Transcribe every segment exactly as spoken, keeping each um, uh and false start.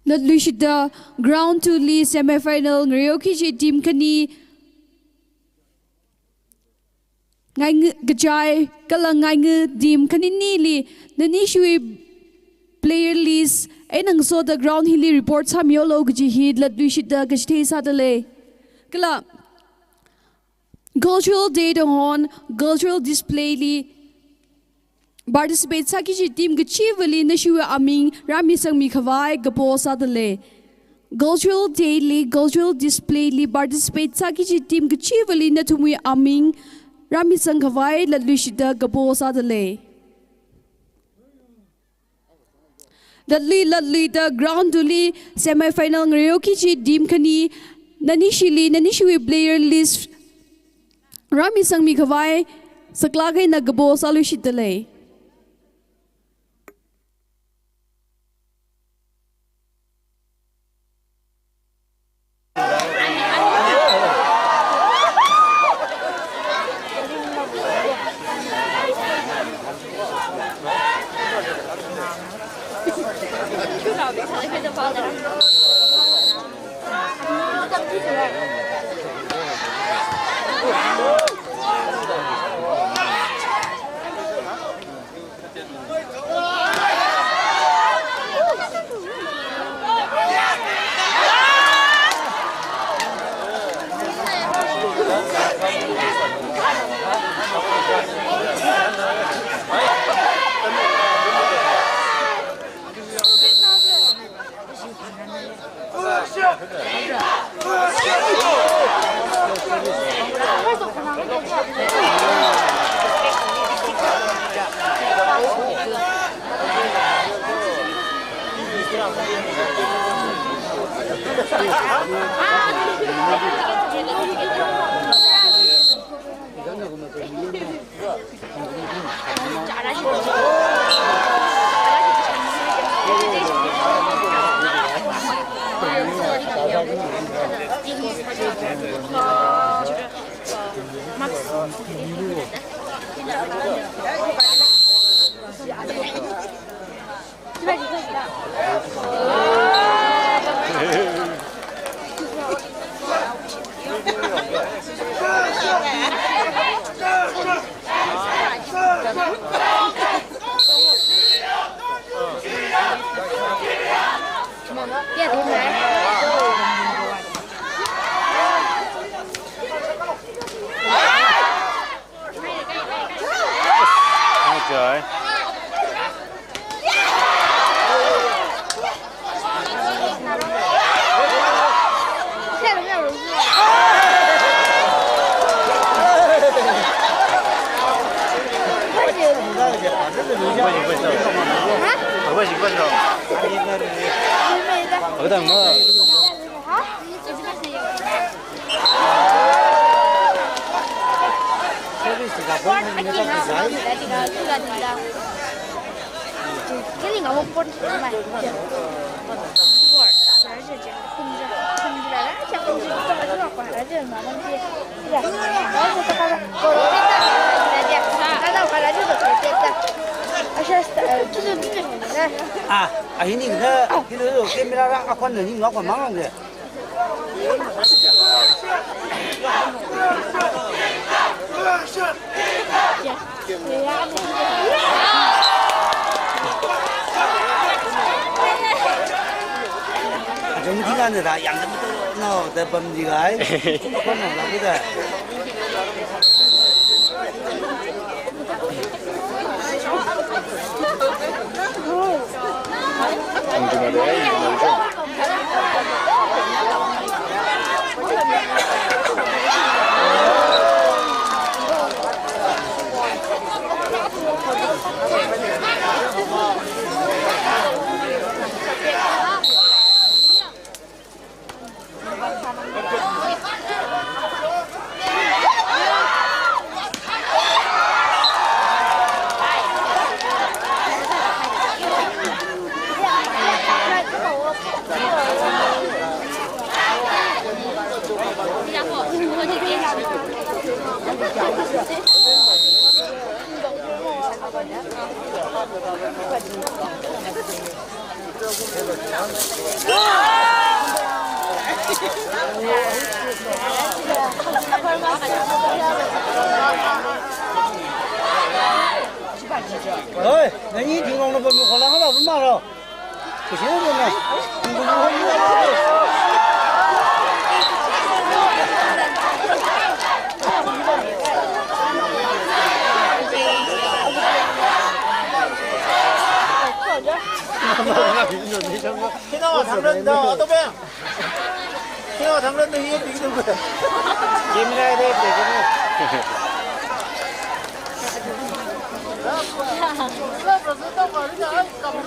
Latluishida ground two li semi-final ngareoki kaji team khani, Ngainga, Kachai kala Ngainga team khaninili, nanishiwui player list eina ngasoda ground hili report sāmilu kaji hi latluishida kachithei sādalei. Kala cultural day tongwon cultural display li participate sāki kaji team kachivali nashiwui aming rāmisangmi khavai kapo sādalei. Cultural day li, cultural display li participate sāki kaji team kachivali nathumwui aming rāmisang khavai latluishida kapo sādalei. Latlui latluida ground two li semi-final ngareoki kaji team khani, nanishili, nanishiwui player list rāmisangmi khavai saklāk eina kapo sāluishitdalei. Ah, ah, hili hina, hili camera rā akhon na ni ngok mang de. Ajung tingana da yang da no da pam di gai. Ko no la da. Oi, nani tinglong na pami kolang la pamaro. Kisi na pami. Hina wa thangren da, auto bang. Hina wa thangren da, hiya big dum. Camera re, camera.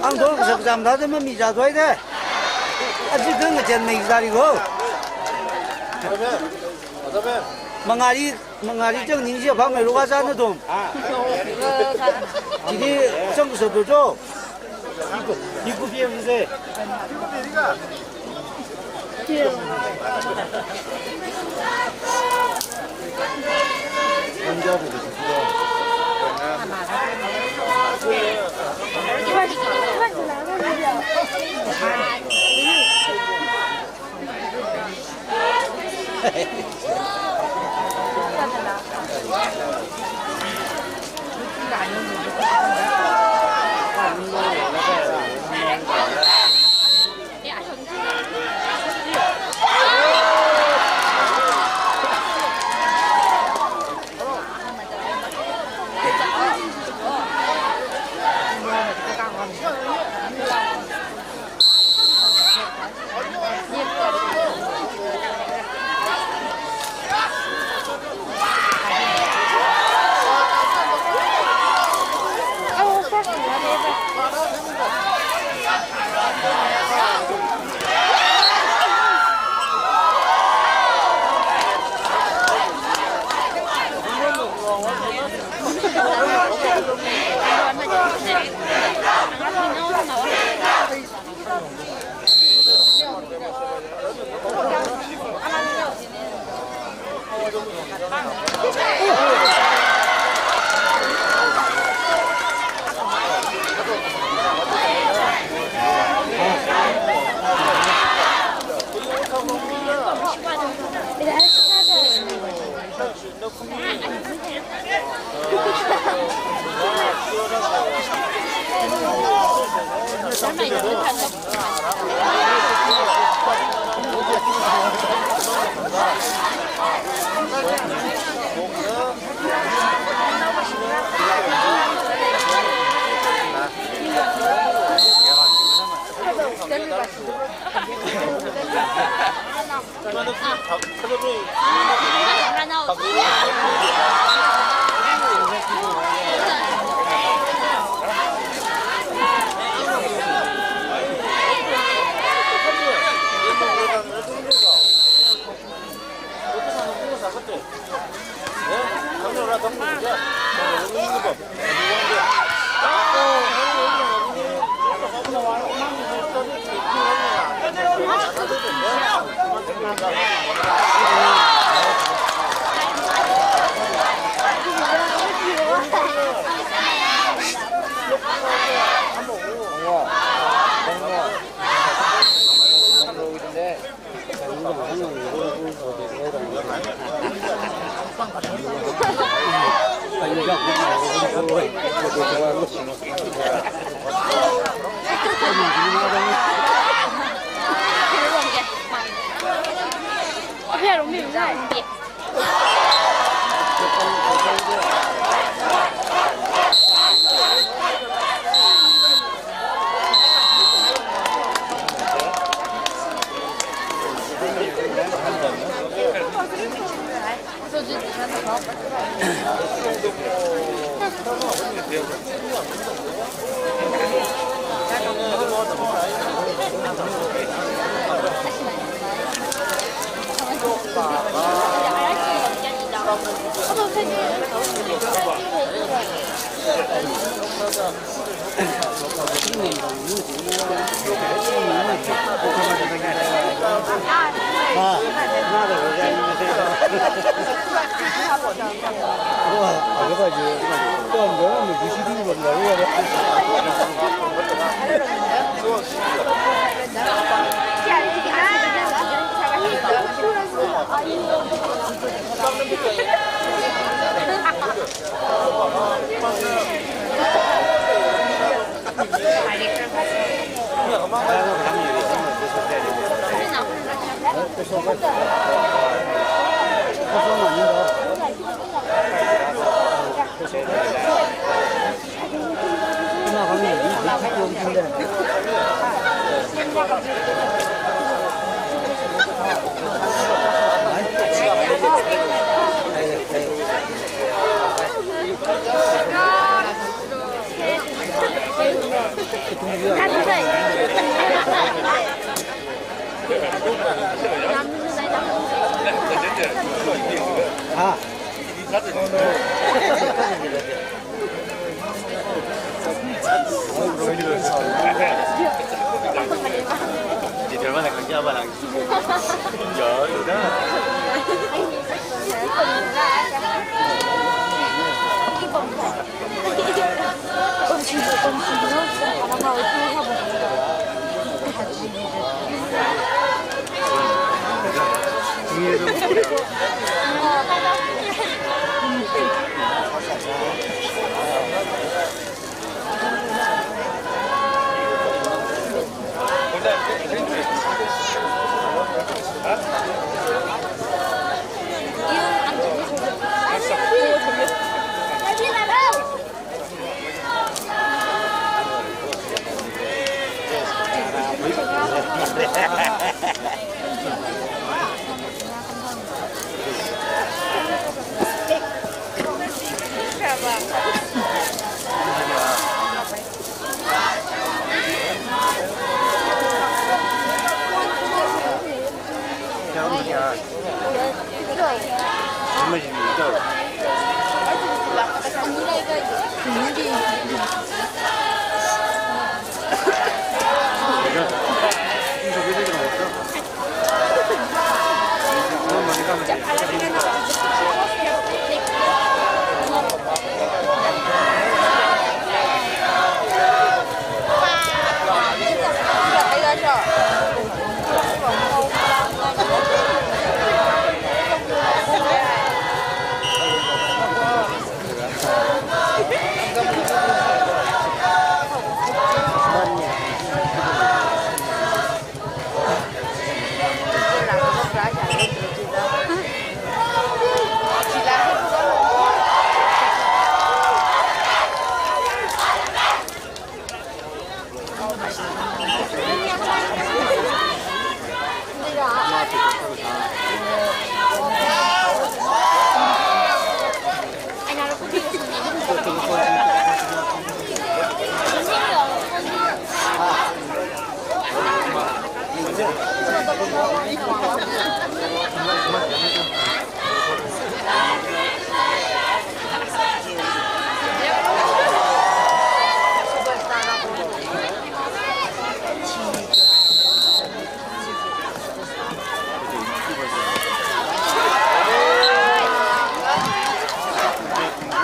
Ang dong sa jam da, ma mi ja doi de. Aji dong jen mi ja ri go. Mangari, mangari chang ning ji bang me lo ka ja na dong. Jidi chang sa do jo. Iku, iku piang se.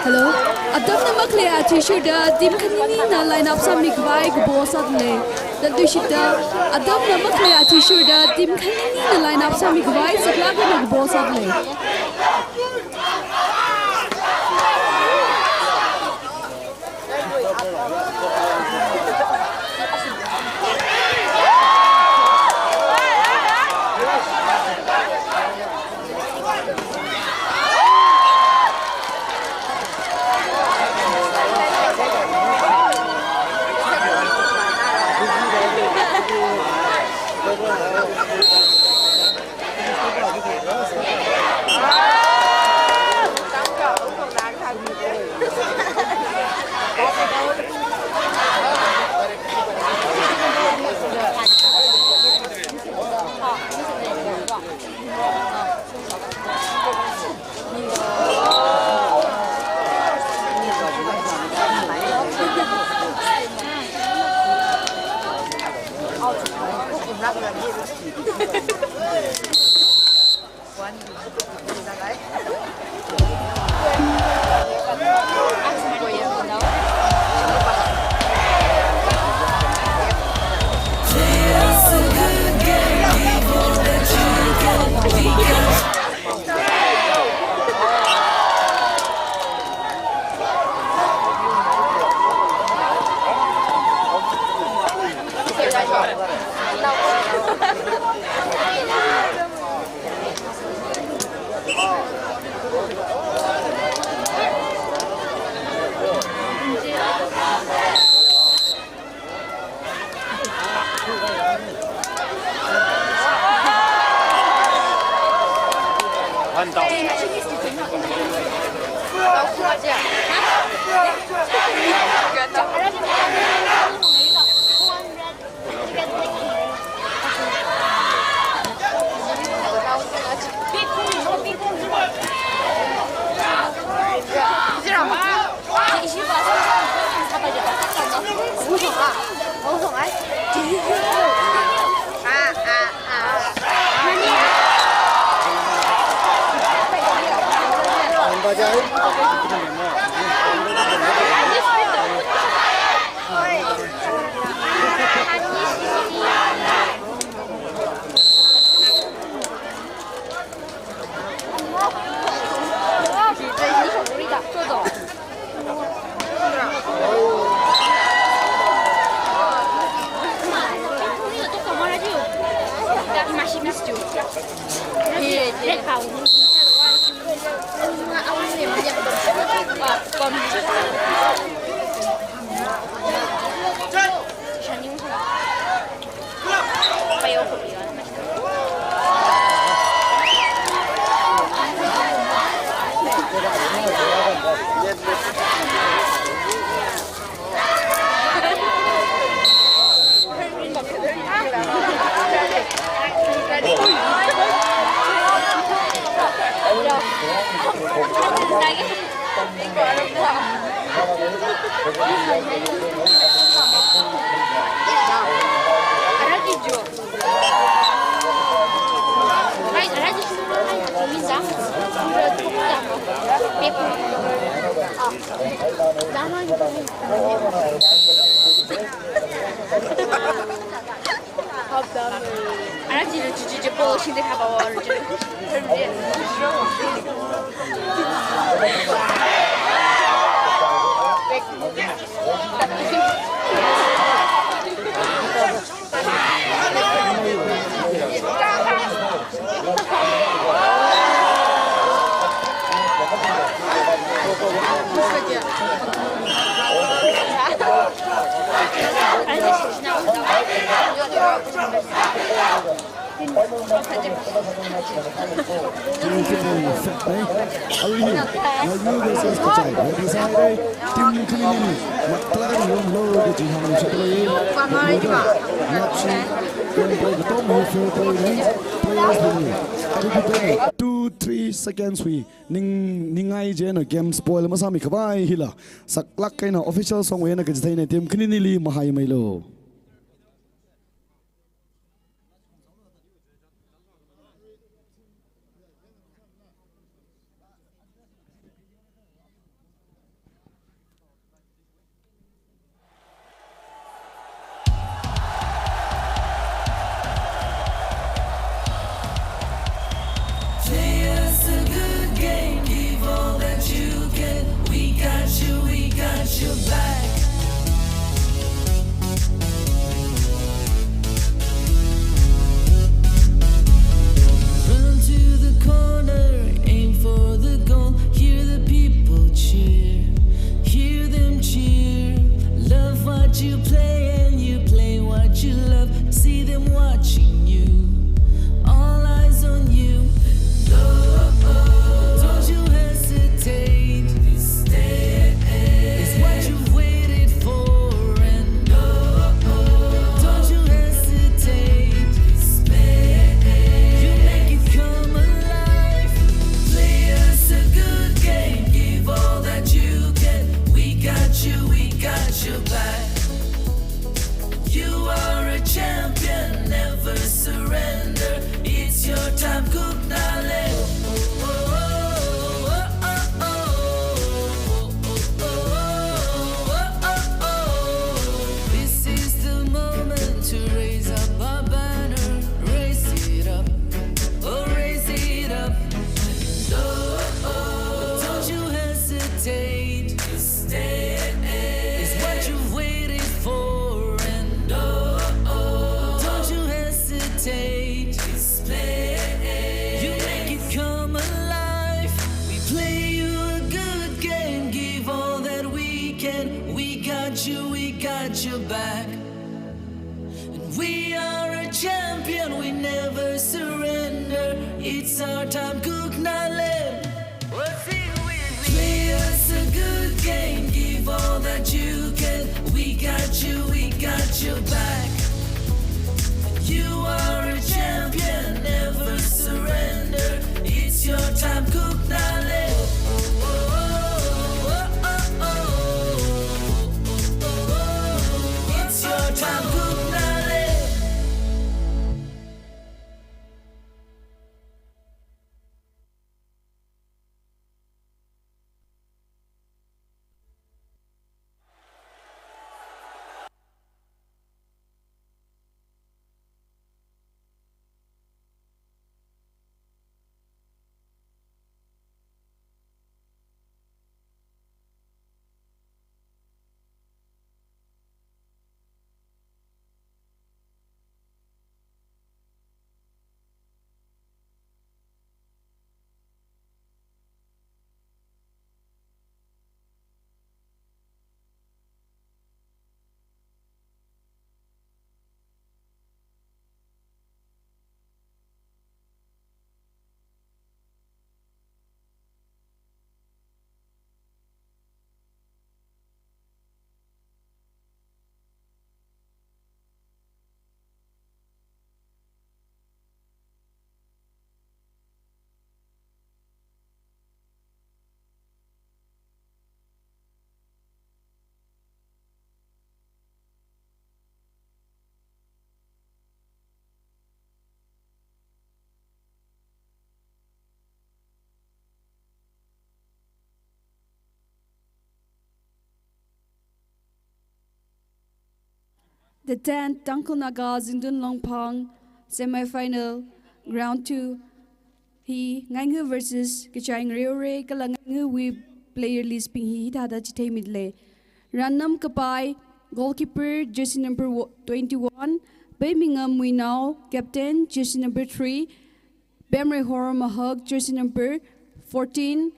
Hello. Atamna makhalei athishurda team khaninina line up sāmikhavai kapo sāda lei. Tangda tuishita, atamna makhalei athishurda team khaninina line up sāmikhavai saklāk eina kapo sāda lei. Team Khinili set hai. Arui hi Ngayul versus Kachai. Ready sāhaira. Team Khinili. Matlakan room lo kaji hāngshapli. Matshi. Game play katonga hi fair play ni. Players ni. Arui hi two, three seconds wui ning, ningai jina game spoil masāmi khavai hila. Saklāk eina official song wui eina kachitheina Team Khinili mahaimeilu. Play us a good game, give all that you get. We got you, we got your back. Run to the corner, aim for the goal. Hear the people cheer, hear them cheer. Love what you play and you play what you love. See them watching you, all eyes on you. Don't you hesitate. It's what you've waited for, and don't you hesitate. You make it come alive. Play us a good game. Give all that you get. We got you, we got your back. You are a champion, never surrender. It's your time, Kuknale. We are a champion, we never surrender. It's our time, Kuknalem. Play us a good game, give all that you can. We got you, we got your back. You are a champion, never surrender. It's your time, Kuknalem. It's your time, Kuknalem. The tenth Tangkhul Naga Zingtun Longphang semi-final, round two. Hi Ngainga versus Kachai Ngareore, kala Ngaingawui player list bing hi hithāda chitheimidalei. Rannam Kapai, goalkeeper, jersey number wo-, twenty-one. Beimingam Muinao, captain, jersey number three. Bemreihor Mahak, jersey number fourteen.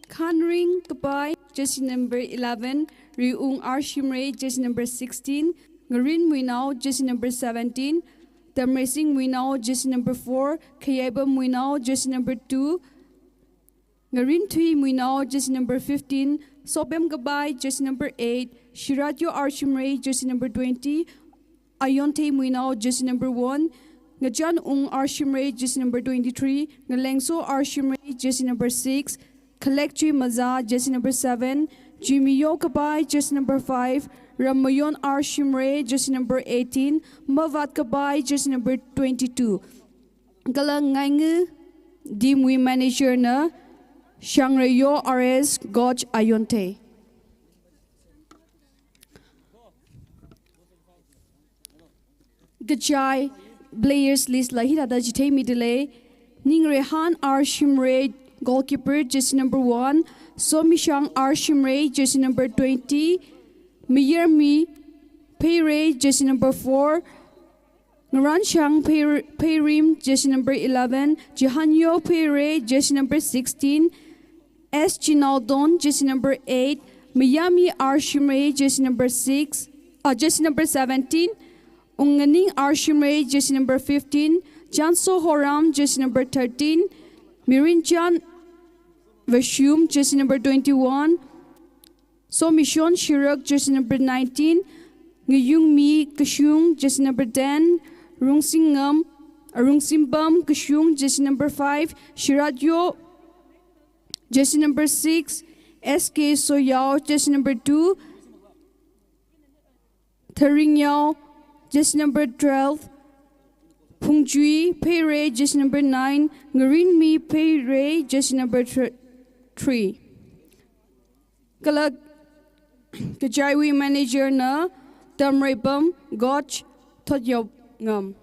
Khanring Kapai, jersey number eleven. Riung R Shimray, jersey number sixteen. Ngarin Muinao, jersey number seventeen. Tamreising Muinao, jersey number four. Khayaibam Muinao, jersey number two. Ngarinthui Muinao, jersey number fifteen. Sopem Kapai, jersey number eight. Shiratyo R Shimray, jersey number twenty. Ayonthei Muinao, jersey number one. Ngachanung R Shimray, jersey number twenty-three. Ngalengso R Shimray, jersey number six. Khalekchui Maza, jersey number seven. Jimiyo Kapai, jersey number five. Ramayon R Shimray, jersey number eighteen. Mavat Kapai, jersey number twenty-two. Kala Ngainga team wui manager na Shangreyo R S, coach Ayonthei. Kachai players list la hithāda chitheimidalei. Ningrehan R Shimray, goalkeeper, jersey number one. Somishang R Shimray, jersey number twenty. Mayermi Pheirei, jersey number four. Ngaranshang Phei-, Pheirim, jersey number eleven. Jihanyo Pheirei, jersey number sixteen. S Chinaodon, jersey number eight. Mayami R Shimray, jersey number six, uh, jersey number seventeen. Unganing R Shimray, jersey number fifteen. Chanso Horam, jersey number thirteen. Mirinchan Vashum, jersey number twenty-one. Somishon Shirak, jersey number nineteen. Ngayungmi Kashung, jersey number ten. Rungsingam, uh, Rungsimbam Kashung, jersey number five. Shiratyo, jersey number six. S K Soyao, jersey number two. Tharingyao, jersey number twelve. Phungchui Pheirei, jersey number nine. Ngarinmi Pheirei, jersey number thr-, three. Kala Kachaiwui manager na Tamreibam, coach Thotyopngam.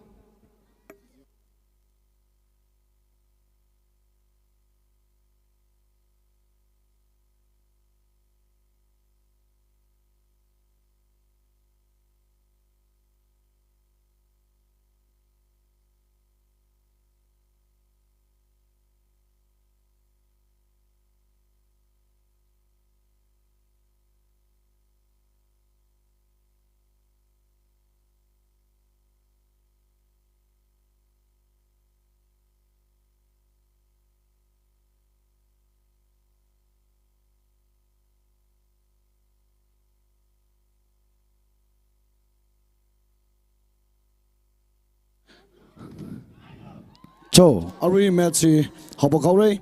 To, arui match hi haophok haora.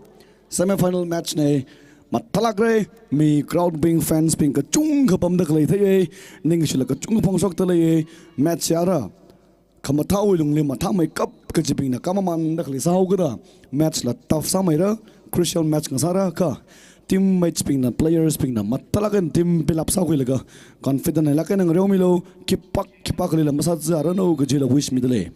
Semi final match na. Mathālākra, mi crowd bing, fans bing kachungkha pamda khalei theiya. Ningshila kachungkha phongshokda leiya. Match hi ara khamathāwui lungli mathāmeikap kachibingna khamamānda khalei sāhaokida, match la tough sāmeira, crucial match ngasāra kha teammates bingna, players bingna mathālāk eina team build up sākhuilaga confident leilāk eina ngareomilu, khipākhali la masāzāranu kajila wish mida lei.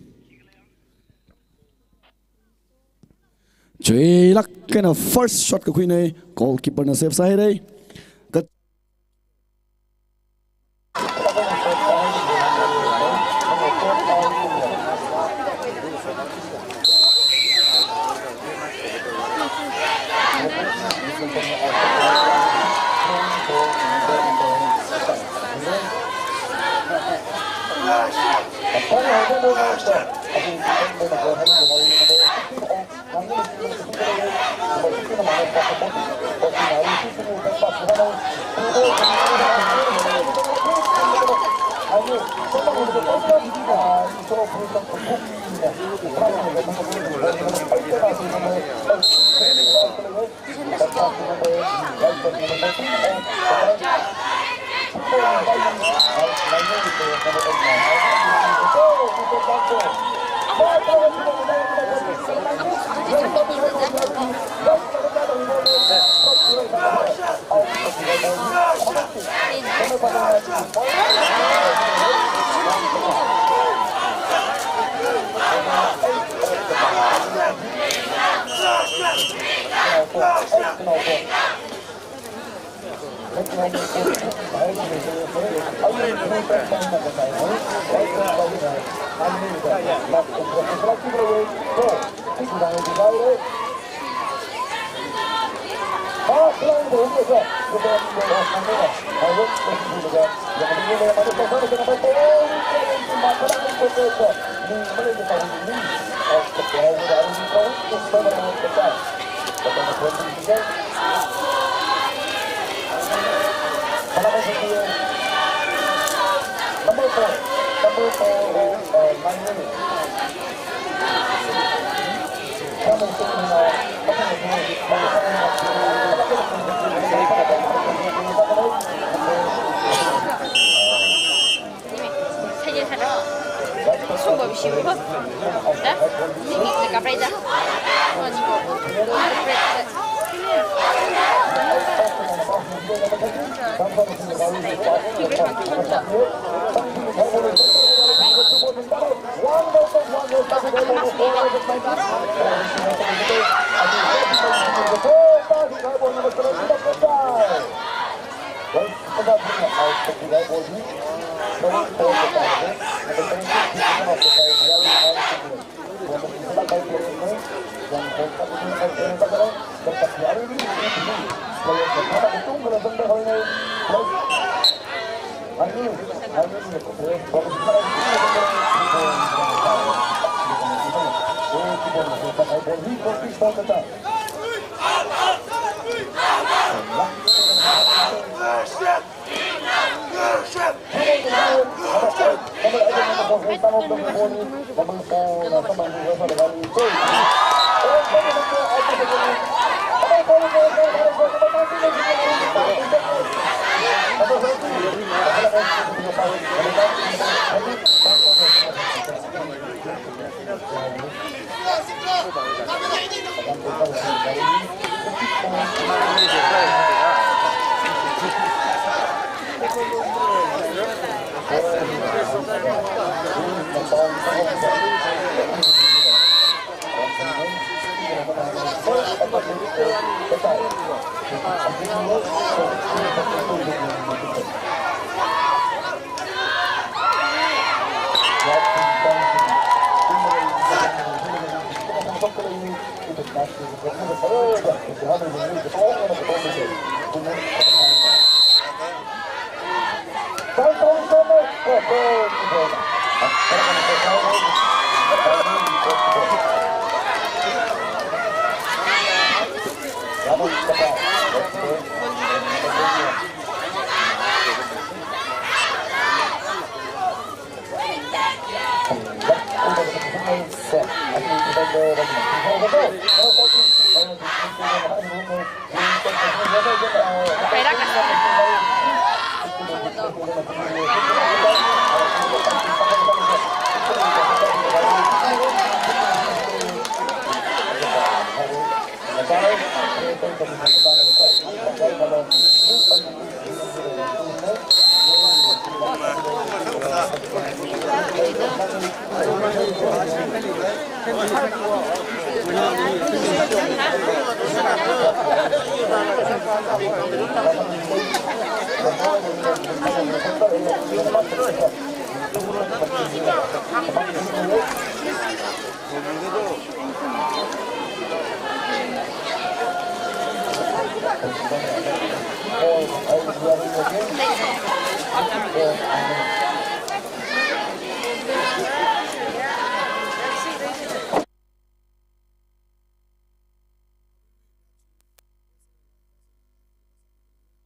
Chuilāk eina first shot kakhuina, goalkeeper na save sāhaira. Ka-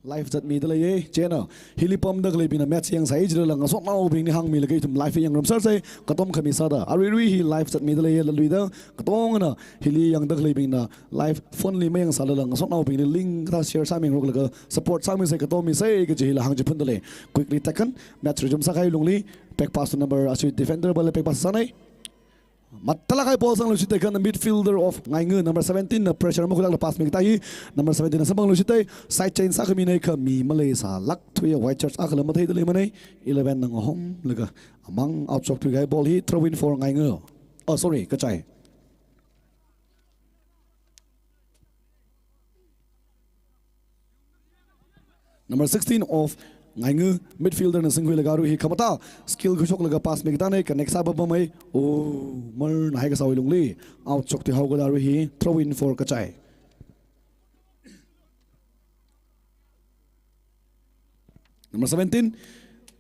Live zatmida leiya, chieina hili pamda khaleibingna match yangsai jilala ngasotnaobingli hāngmilaga ithum live yangngarumsāsai, katom khami sāda. Aruirui hi live zatmida leiya, laluida katongana hili yangda khaleibingna live phone li mayangsālala ngasotnaobingli link kathā share sāmingaroklaga support sāmisai, katom misai kaji hila hāngchiphunda lei. Quickly taken, match resume sākahai lungli, back pass to number, ashi defender pala back pass sānai. Mathālāk kahai ball sangluishitda kha midfielder of Ngainga, number seventeen na pressure makhuilākla pass mikatā hi, number seventeen na samphangluishitda, side change sākhamina kha mi maleisālākthuiya, white shirts akhala matheida leimanei, eleven na ngahomlaga amang outshot thuikahai ball hi throw in for Ngainga. Oh, sorry, Kachai. Number sixteen of Ngainga, midfielder na singkhuilaga arui hi khamathā skill khuishoklaga pass mikatā nei, connect sāpapamei. Oh, marnahai kasāwui lungli outshot thuihaokada arui hi throw in for Kachai. Number seventeen,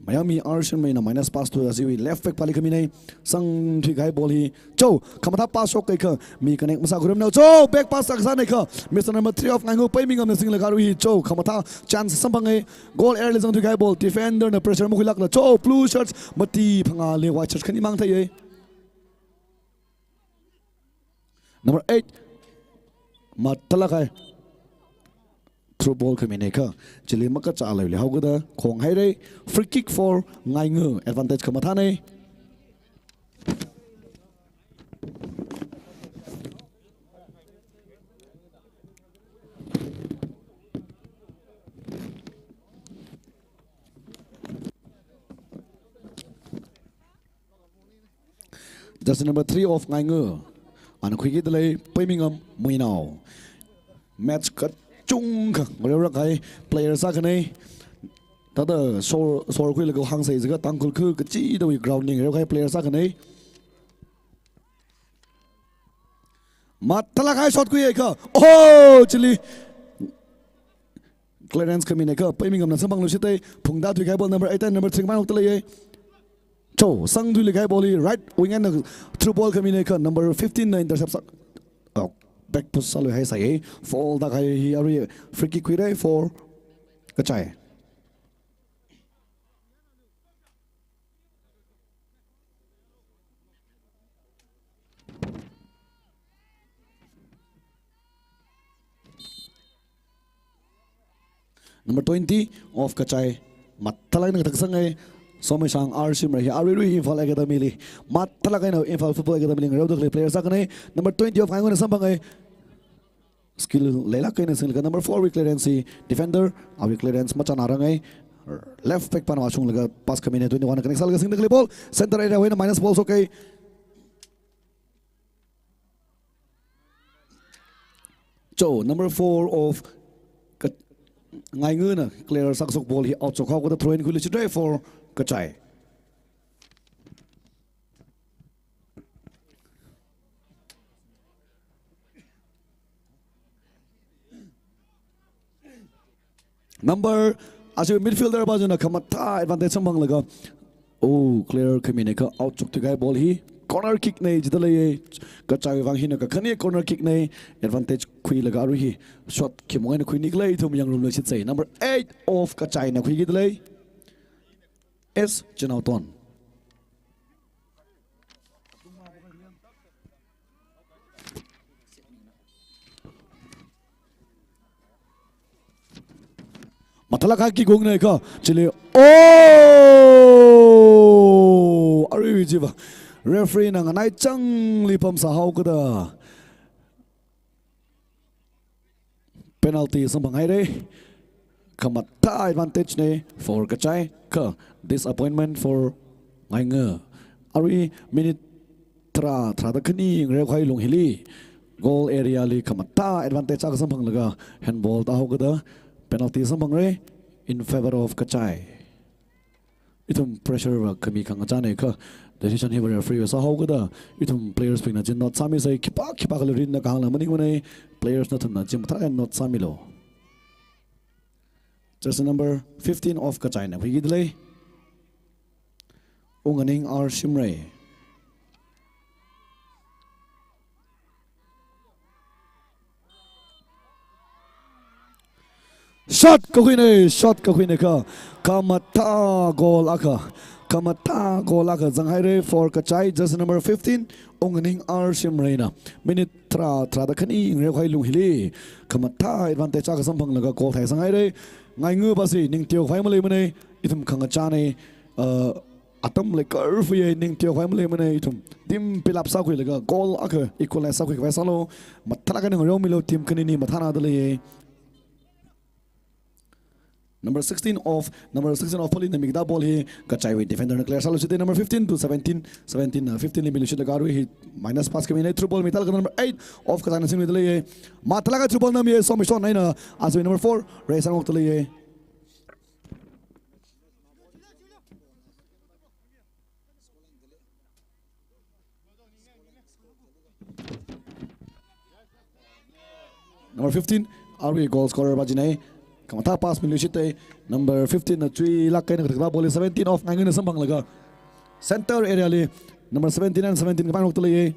Mayami Arshinmeina minus pass to ashiwui left back pali khaminei, sangthuikahai ball hi. Cho, khamathā pass shokkahai kha, mi connect masākhuirarmana. Cho, back pass sākasānei kha, Mister number three of Ngainga, Peimingamna singlaga arui hi. Cho, khamathā chance samphangai, goal area li zangthuikahai ball, defender na pressure makhuilākla. Cho, blue shirts mati phangāli white shirts khanimang theiya. Number eight, mathālāk kahai through ball khaminei kha, chili makachālui leihaokada khonghairei, free kick for Ngainga, advantage khamathānei. Jersey number three of Ngainga, ana khuikida lei, Peimingam Muinao. Match kachungkha ngareorakahai player sākhanei. Thāda sor, sor khuilaga hāngsai jiakha Tangkhul khu kachidawui ground li ngareokahai player sākhanei. Mathālāk kahai shot khuiya kha. Oh, chili clearance khaminei kha, Peimingamna samphangluishitdei, phungda thuikahai ball number eight and number three mangokta leiya. Cho, sangthuilikahai ball hi right wing eina through ball khaminei kha, number fifteen na intercept sā. Oh, back post sāluihaisai. Foul tākahai hi arui free kick khuirei for Kachai. Number twenty of Kachai, mathālāk eina ngathaksangai, Somishang R Shimray hi aruirui Imphal Academy li, mathālāk eina Imphal Football Academy li ngareoda khalei player sākhanei. Number twenty of Ngaingana samphangai. Skill leilāk eina singlaga number four wui clearance hi defender, awui clearance machānārangai. Left back pana vāshunglaga pass khaminei, twenty-one na connect sālaga singda khalei ball. Center area wui eina minus ball shokkahai. Cho, number four of Ka-, Ngaingana clear sākashok ball hi out shokhaokada throw in khuiluishitdei for Kachai. Number, ashi midfielder pāzangna khamathā advantage samphanglaga. Oh, clear khaminei kha out shokthuikahai ball hi. Corner kick nei jida leiya. Kachaiwui vang hina kakhane corner kick nei. Advantage khuilaga arui hi shot khimong eina khuini khala ithum yangngarumluishitsei. Number eight of Kachaina khuikida lei. S Chinauton. Mathālāk kahai kick wungnei kha, chili. Oh! Aruiwui chiva referee na nganaichāngli pamsāhaokada penalty samphanghaira. Khamathā advantage nei for Kachai, kha disappointment for Ngainga. Arui minute tharā, tharāda khani ngareokahai lung hili goal area li khamathā advantage akha samphanglaga handball tāhaokada penalty samphangra in favor of Kachai. Ithum pressure va khami khangachānei kha decision hiva referee va sāhaokada ithum players bingna chi note sāmisei, khipā khipākhala rinna kahāngla maningmanei, players nathumna chi mathālāk eina note sāmilu. Jersey number fifteen of Kachai na khuikida lei, Unganing R Shimray. Shot kakhuinei, shot kakhuinei kha, khamathā goal akha, khamathā goal akha zanghaira for Kachai, jersey number fifteen, Unganing R Shimray na. Minute tharā, tharāda khani ngareokahai lung hili khamathā advantage akha samphanglaga goal theisanghaira. Ngainga pasi ning teokhavai maleimanei, ithum khangachānei, uh, atam leikar fuiyei, ning teokhavai maleimanei, ithum team build up sākhuilaga goal akha equalize sākhuikhavai sālu. Mathālāk eina ngareomilu, team khanini mathānada leiya. Number sixteen of, number sixteen of Pali na mikida ball hi Kachaiwui defender na clear sāluishita. Number fifteen to seventeen, seventeen, uh, fifteen li miluishitlaga arui hi minus pass kaminei, through ball mitālaga number eight of Kachai na singluida leiya. Mathālāk eina through ball na miya, Somishon eina, asui number four, Ray Sangok da leiya. Number fifteen, arui goal scorer va chinei. Khamathā pass miluishita. Number fifteen na chuilāk eina kathakta ball li seventeen of Ngainga na samphanglaga center area li number seventeen and seventeen kapaingarokta leiya.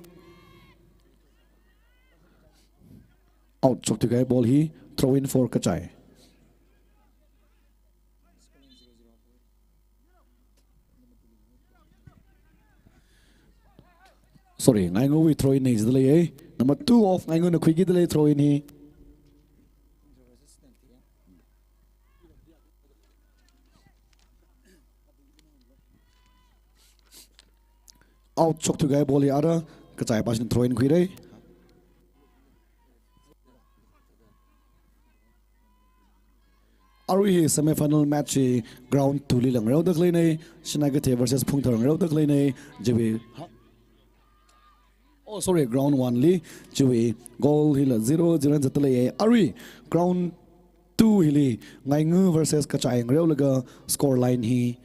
Out shokthuikahai ball hi throw in for Kachai. Sorry, Ngaingawui throw in nei jida leiya. Number two of Ngaingaw na khuikida lei throw in hi. Out shokthuikahai ball hi ara, Kachai pasi throw in khuira. Arui hi semi final match hi ground two li ngareoda khaleinei, Sinai Kathe versus Phungthar ngareoda khaleinei, chiwui. Oh, sorry, ground one li, chiwui goal hila zero zero zatda leiya. Arui ground two hili, Ngaingaw versus Kachai ngareolaga score line hi,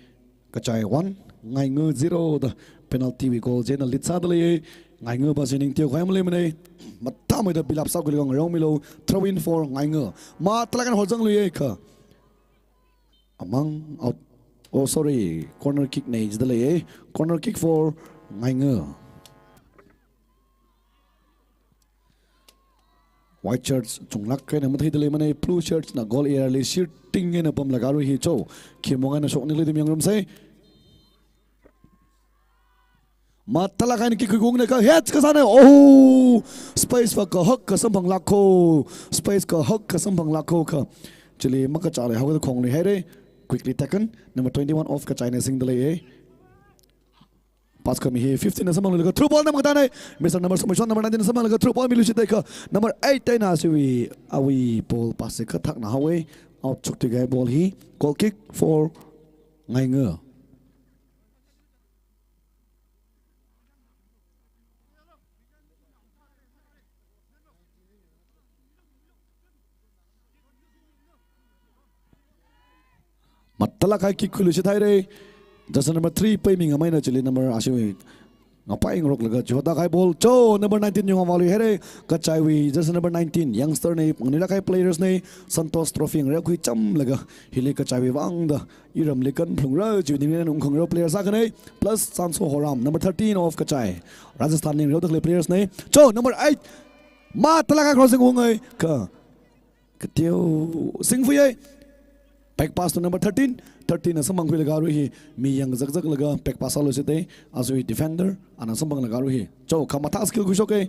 Kachai one, Ngaingaw zero da penalty wui goal china lead sāda leiya. Ngaingaw pasi ning teokhavai maleimanei. Mathāmeida build up sākhuilaga ngareomilu. Throw in for Ngaingaw. Mathālāk eina hozangluiya kha. Amang out. Oh, sorry. Corner kick nei jida leiya. Corner kick for Ngaingaw. White shirts chunglāk eina matheida leimanei, blue shirts na goal area li shirting eina pamlaga arui hi cho. Khimong eina shokni khalei ithum yangngarumsei. Mathālāk eina kick khuiungnei kha, head kasānei. Oh! Space va kahak kasamphanglāk ko. Space kahak kasamphanglāk ko kha. Chili makachā leihaoda khongluihaira. Quickly taken. Number twenty-one of Kachai na singda leiya. Pass khami hi fifteen na samphangluilaga through ball na makatane. Mister Number Sumishon number nineteen na samphanglaga through ball miluishita kha. Number eight eina ashiwui, awui ball pass hi kathakna haowa. Out shokthuikahai ball hi. Goal kick for Ngaingaw. Mathālāk eina kick khuiluishithaira. Jersey number three paimi ngameina chili number ashiwui ngapai ngaroklaga chihoda kahai ball. Cho number nineteen yunga valuihaira. Kachaiwui jersey number nineteen youngster nei, nganuilāk kahai players nei. Santosh Trophy ngareokhui chamlaga hili Kachaiwui vangda iramli kanphalungra chiwui ningrin ungkhangareo players akhanei. Plus Sanso Horam, number thirteen of Kachai, Rajasthan li ngareoda khalei players nei. Cho number eight. Mathālāk eina crossing ungnei kha. Kateo singfuiyei. Back pass to number thirteen. Thirteen na samphangkhuilaga arui hi mi yangkazakzaklaga back pass sāluishita. Ashiwui defender ana samphanglaga arui hi. Cho khamathā skill khuishoka.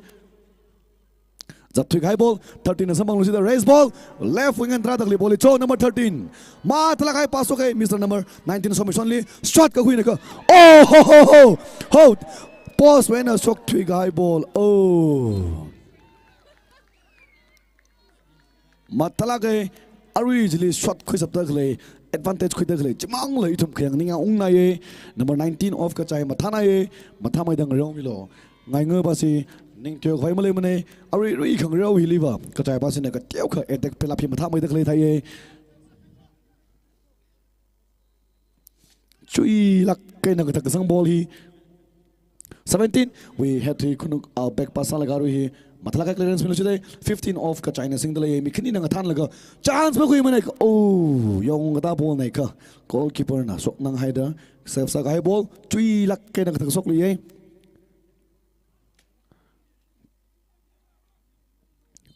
Zatthui kahai ball, thirteen na samphangluishita, raise ball, left wing eina tarāda khalei ball hi cho number thirteen. Mathālāk kahai pass shoka, Mister number nineteen Somishonli, shot kakhuina kha. Oh, ho, ho, ho, ho. Post wui eina shokthui kahai ball. Oh. Mathālāk kahai, arui chili shot khuishapda khalei, advantage khuida khalei chimangla ithum khayang ningyāng ungna ye. Number nineteen of Kachai mathāna ye, mathāmeida ngareomilu. Ngainga pasi ning teo khavai maleimana, arui rui khangareo hiliva Kachai pasina kateokha attack pelap hi mathāmeida khalei thai ye. Chuilāk eina kathak kasang ball hi. Seventeen wui head hi khanuk, uh, back pass sālaga arui hi mathālāk kahai clearance miluishita, fifteen of Kachaina singda lei, mi khanina ngathānlaga chance makhuimana. Oh, yong kathā ball na kha, goalkeeper na shoknang haida save sākahai ball, chuilāk eina kathak shokli ye.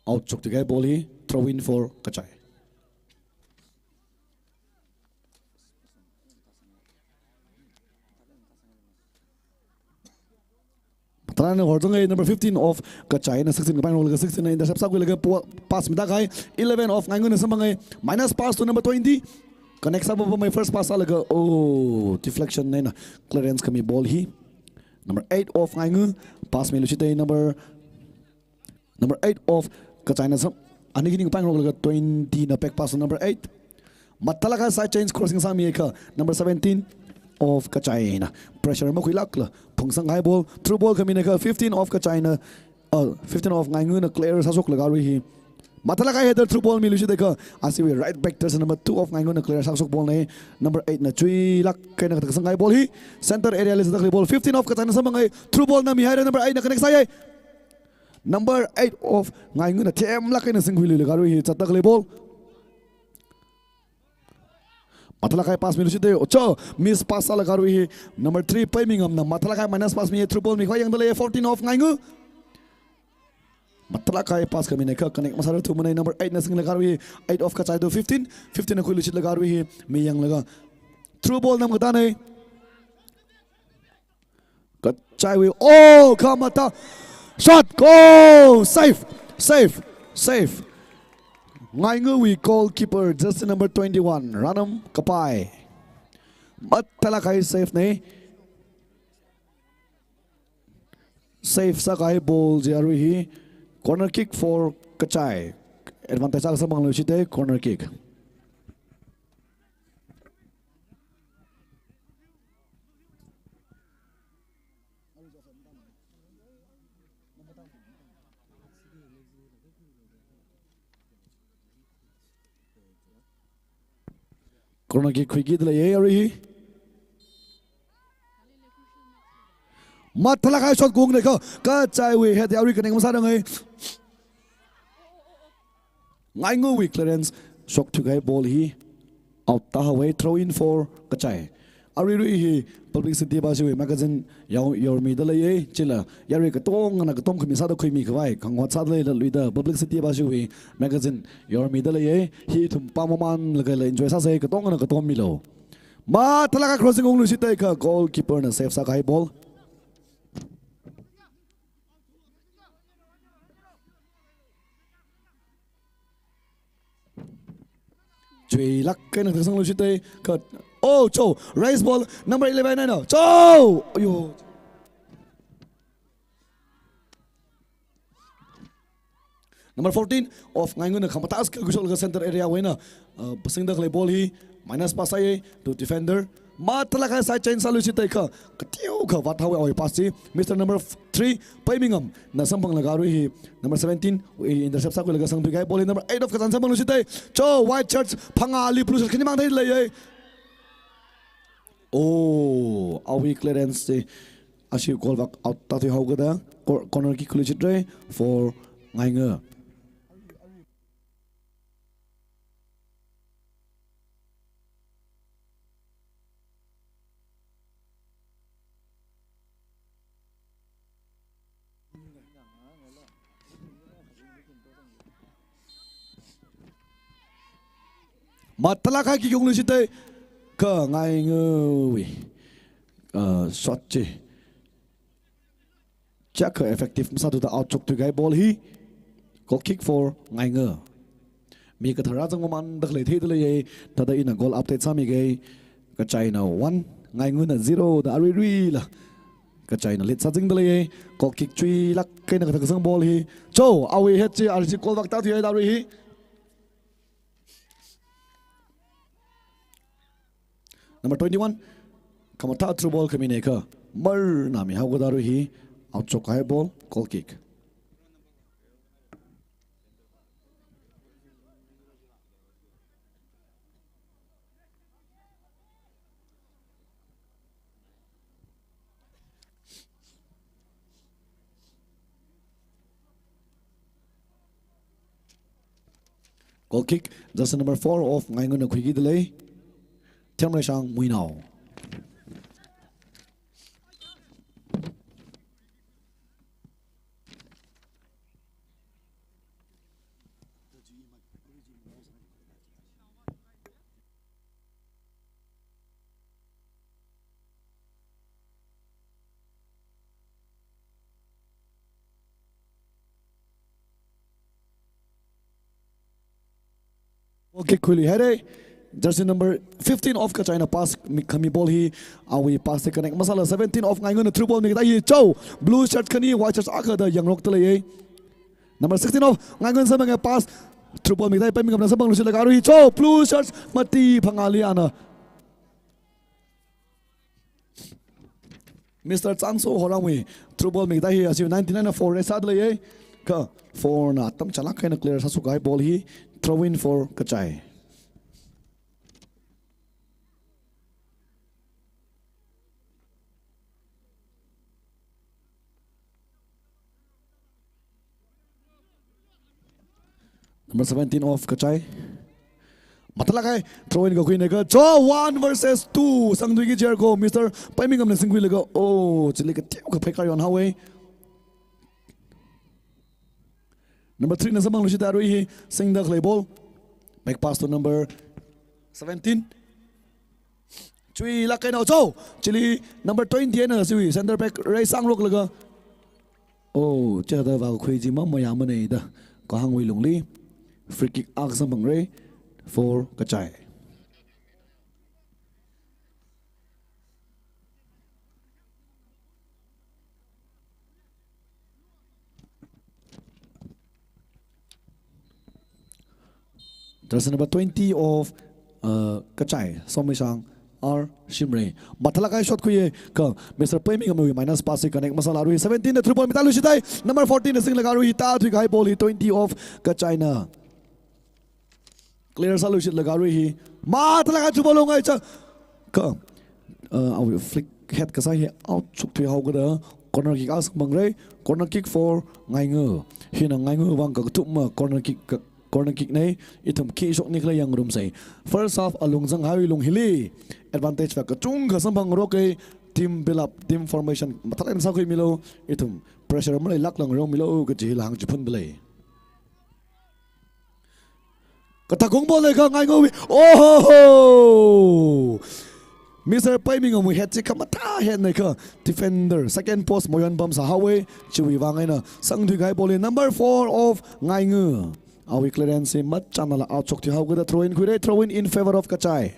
Out shokthui kahai ball hi, throw in for Kachai. Tarāna horchang hai, number fifteen of Kachaina sixteen kapai ngarok laga sixteen na intercept sākhuilaga po-, pass mida kahai, eleven of Ngaingana samphang hai, minus pass to number twenty. Connect sāpapamhai, first pass sālaga, oh, deflection na eina clearance khami ball hi. Number eight of Ngainga, pass miluishita, number Number eight of Kachaina sam-, ani khani kapai ngarok laga twenty na back pass number eight. Mathālāk kahai side change crossing sāmi kha number seventeen of Kachaina. Pressure makhuilākla phungsang kahai ball. Through ball khamina kha fifteen of Kachaina, uh, fifteen of Ngaingana clear sāshoklaga arui hi. Mathālāk kahai header through ball miluishita kha, asiwui right back ters number two of Ngaingana clear sāshok ball na, number eight na chuilāk eina kathak kasang kahai ball hi. Center area li sāda khalei ball, fifteen of Kachaina samphang hai. Through ball na mihaira, number eight na connect sāya. Number eight of Ngaingana themlāk eina singkhuiluilaga arui hi zatda khalei ball. Mathālāk kahai pass miluishita, ocho, miss pass sālaga arui hi number three Paimingamna mathālāk kahai minus pass mi, through ball mikhavai yangda lei, fourteen of Ngainga. Mathālāk kahai pass khamina kha connect masāra thumana, number eight na singlaga arui hi, eight of Kachai to fifteen, fifteen na khuiluishitlaga arui hi mi yanglaga through ball nam katāna. Kachaiwui, oh, khamathā. Shot, goal, save, save, save. Ngaingawui goalkeeper, jersey number twenty-one, Ranam Kapai. Mathālāk kahai save na. Save sākahai ball chi arui hi. Corner kick for Kachai. Advantage akha samphangluishita, corner kick. Corner kick khuikida lei arui hi. Mathālāk kahai shot khuina kha, Kachaiwui head arui connect masārangai. Ngaingawui clearance shokthui kahai ball hi out tāhaowa, throw in for Kachai. Aruirui hi publicity pa shiwui magazine yao, yaormida leiya, chila yarui katongana katom khami sāda khuimi khavai, khangahot sāda leilala luida publicity pa shiwui magazine yaormida leiya, hi ithum pāmamānlaga la enjoy sāsa, katongana katom milu. Mathālāk kahai crossing ungluishita kha goalkeeper na save sākahai ball. Chuilāk eina kasangluishita kha. Oh, cho. Raise ball. Number eleven eina. Cho! Ayo. Number fourteen of Ngaingana khamathā skill khuishoklaga center area wui eina, uh, singda khalei ball hi minus pass sāya to defender. Mathālāk kahai side change sāluishita kha, kateokha vāthaowa awui pass chi. Mister number three, Paimingam na samphanglaga arui hi number seventeen wui intercept sākhuilaga sangthui kahai ball hi number eight of Kachan samphangluishita. Cho, white shirts phangāli blue shirt khanimang theileiya. Oh, awui clearance chi ashi goal vak out tāthuihaokada cor-, corner kick khuiluishitra for Ngainga. Mathālāk kahai kick ungluishita kha Ngaingawui, uh, shot chi chiyākha effective masāthuda out shokthui kahai ball hi. Goal kick for Ngainga. Mi kathara zangmamānda khalei theida leiya. Thāda ina goal update sāmige. Kachaina one, Ngaingana zero da aruiruila Kachaina lead sāzingda leiya. Goal kick chuilāk eina kathak kasang ball hi. Cho, awui head chi R C goal vak tāthuiya da arui hi. Number twenty-one, khamathā through ball khamina kha marna mihaoga da arui hi, out shokkahai ball, goal kick. Goal kick, jersey number four of Ngaingana khuikida lei, Themreishang Muinao. Goal kick khuiluihaira. Jersey number fifteen of Kachaina pass mi khami ball hi, awui pass hi connect masāla seventeen of Ngaingana through ball mikatā hi. Cho, blue shirt khani, white shirt akha da yangrokda leiya. Number sixteen of Ngaingana samphanga pass, through ball mikatā hi, Paimingam samphangluishitlaga arui hi. Cho, blue shirt mati phangāli ana Mister Changso Horangwui through ball mikatā hi, ashi ninety-nine na four rei sāda leiya. Kha four na atam chālāk eina clear sāshokahai ball hi, throw in for Kachai. Number seventeen of Kachai. Mathālāk eina throw in kakhuina kha. Cho, one versus two. Sangthuiki Jericho, Mister Paimingamna singkhuilaga, oh, chili kateokha pheikar yonhaowa. Number three na samphangluishita arui hi, singda khalei ball. Back pass to number seventeen. Chuilāk eina cho, chili number twenty eina siwui center back rei sāngaroklaga. Oh, chithāda vākakhui chi mamayāmana da kahāngwui lungli. Free kick akha samphangra for Kachai. Jersey number twenty of, uh, Kachai, Somishang R Shimray. Mathālāk eina shot khuiya kha Mister Paimingamwui minus pass hi connect masāla arui seventeen na through ball mitāluishitai. Number fourteen na singlaga arui hi tāthuikahai ball hi, twenty of Kachaina clear sāluishitlaga arui hi mathālāk eina through ball ngaicha kha, uh, awui flick head kasā hi out shokthuihaoda corner kick akha samphangra. Corner kick for Ngainga. Hina Ngainga vang kakathuma corner kick ka, corner kick na, ithum khi shokni khala yangngarumsa. First half alung zanghaiwui lung hili advantage va kachungkha samphangngaroka. Team build up, team formation mathālāk eina sākhuimilu. Ithum pressure maleilākla ngarokmilu kaji hila hāngchiphunda lei. Kathak kong ball na kha Ngaingawui. Oh ho ho! Mister Paimingamwui head chi khamathā head na kha defender second post moyonpam sāhaowa. Chiwui vang eina sangthuikahai ball hi number four of Ngainga. Awui clearance hi machānala out shokthuihaoda throw in khuira, throw in in favor of Kachai.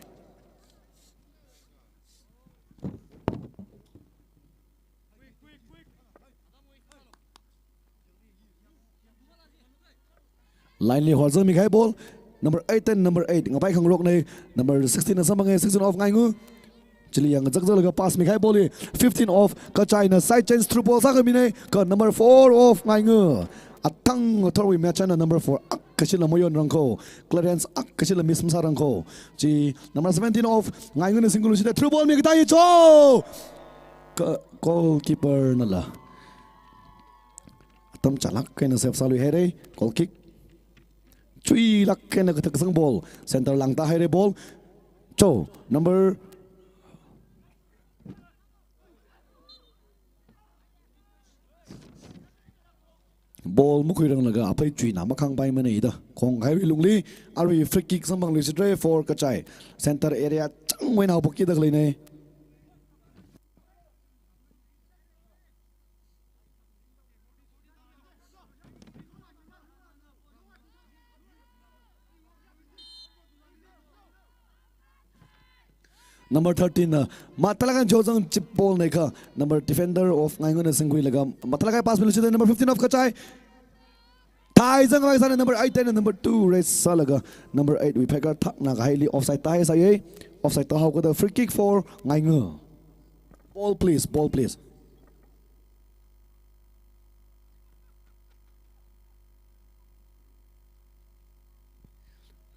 Line li horzangmikahai ball. Number eight and number eight. Ngapai Khangrok na number sixteen na samphanga, sixteen of Ngainga. Chili yangzakzalaga pass mikahai ball hi. Fifteen of Kachaina side change through ball sākhamina. Kha number four of Ngainga. Athang athorwui machāna number four akha shila moyonrangkho. Clearance akha shila miss masārangkho. Chi number seventeen of Ngaingana singkhuiluishita through ball mikatā hi cho! Kha goalkeeper nala atam chālāk eina save sāluihaira, goal kick. Chuilāk eina kathak kasang ball, center lāngtāhaira ball. Cho, number ball makhuiranglaga aphei chuina makhāngpaimana da khonghaiwui lungli, arui free kick samphangluishitra for Kachai. Center area changwui eina haophokkida khaleina. Number thirteen na mathālāk eina chozang chip ball na kha, number defender of Ngaingana singkhuilaga mathālāk eina pass miluishit number fifteen of Kachai. Thaizang vai sāna number eight eina number two race sālaga number eight wui phaikarthakna kahaili offside tāhaisai. Offside tāhaokada free kick for Ngainga. Ball please, ball please.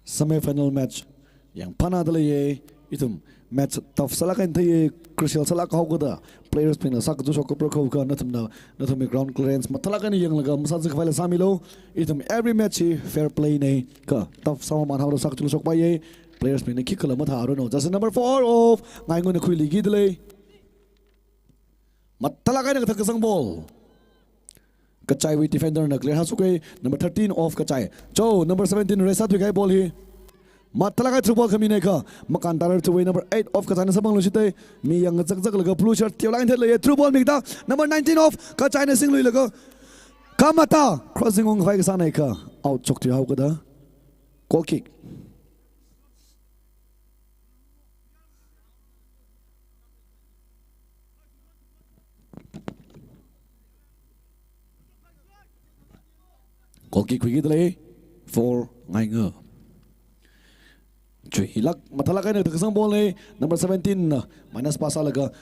Semi final match yangphānada leiya. Ithum match tough sālāk eina theiya, crucial sālāk haokada players bingna sākachuk shok kapra kho kha nathumna, nathumwui ground clearance mathālāk eina yanglaga masāzak khavai la sāmilu. Ithum every match hi fair play na kha tough sāmamān haoda sākachuk shokpaiya. Players bingna khikhala mathāranu. Jersey number four of Ngaingana khuiliki dalei. Mathālāk eina kathak kasang ball. Kachaiwui defender na clear hasukai, number thirteen of Kachai. Cho, number seventeen race sāthui kahai ball hi. Mathālāk eina through ball khamina kha, makān tarar thuwui number eight of Kachaina samphangluishit. Mi yangkazakzaklaga blue shirt teolāk eina thet leiya, through ball mikda, number nineteen of Kachaina singluilaga. Khamathā, crossing ungkhavai kasāna kha, out shokthui haokada. Goal kick. Goal kick khuiki dalei for Ngainga. Chuilāk, mathālāk eina kathak kasang ball na, number seventeen na minus pass sālaga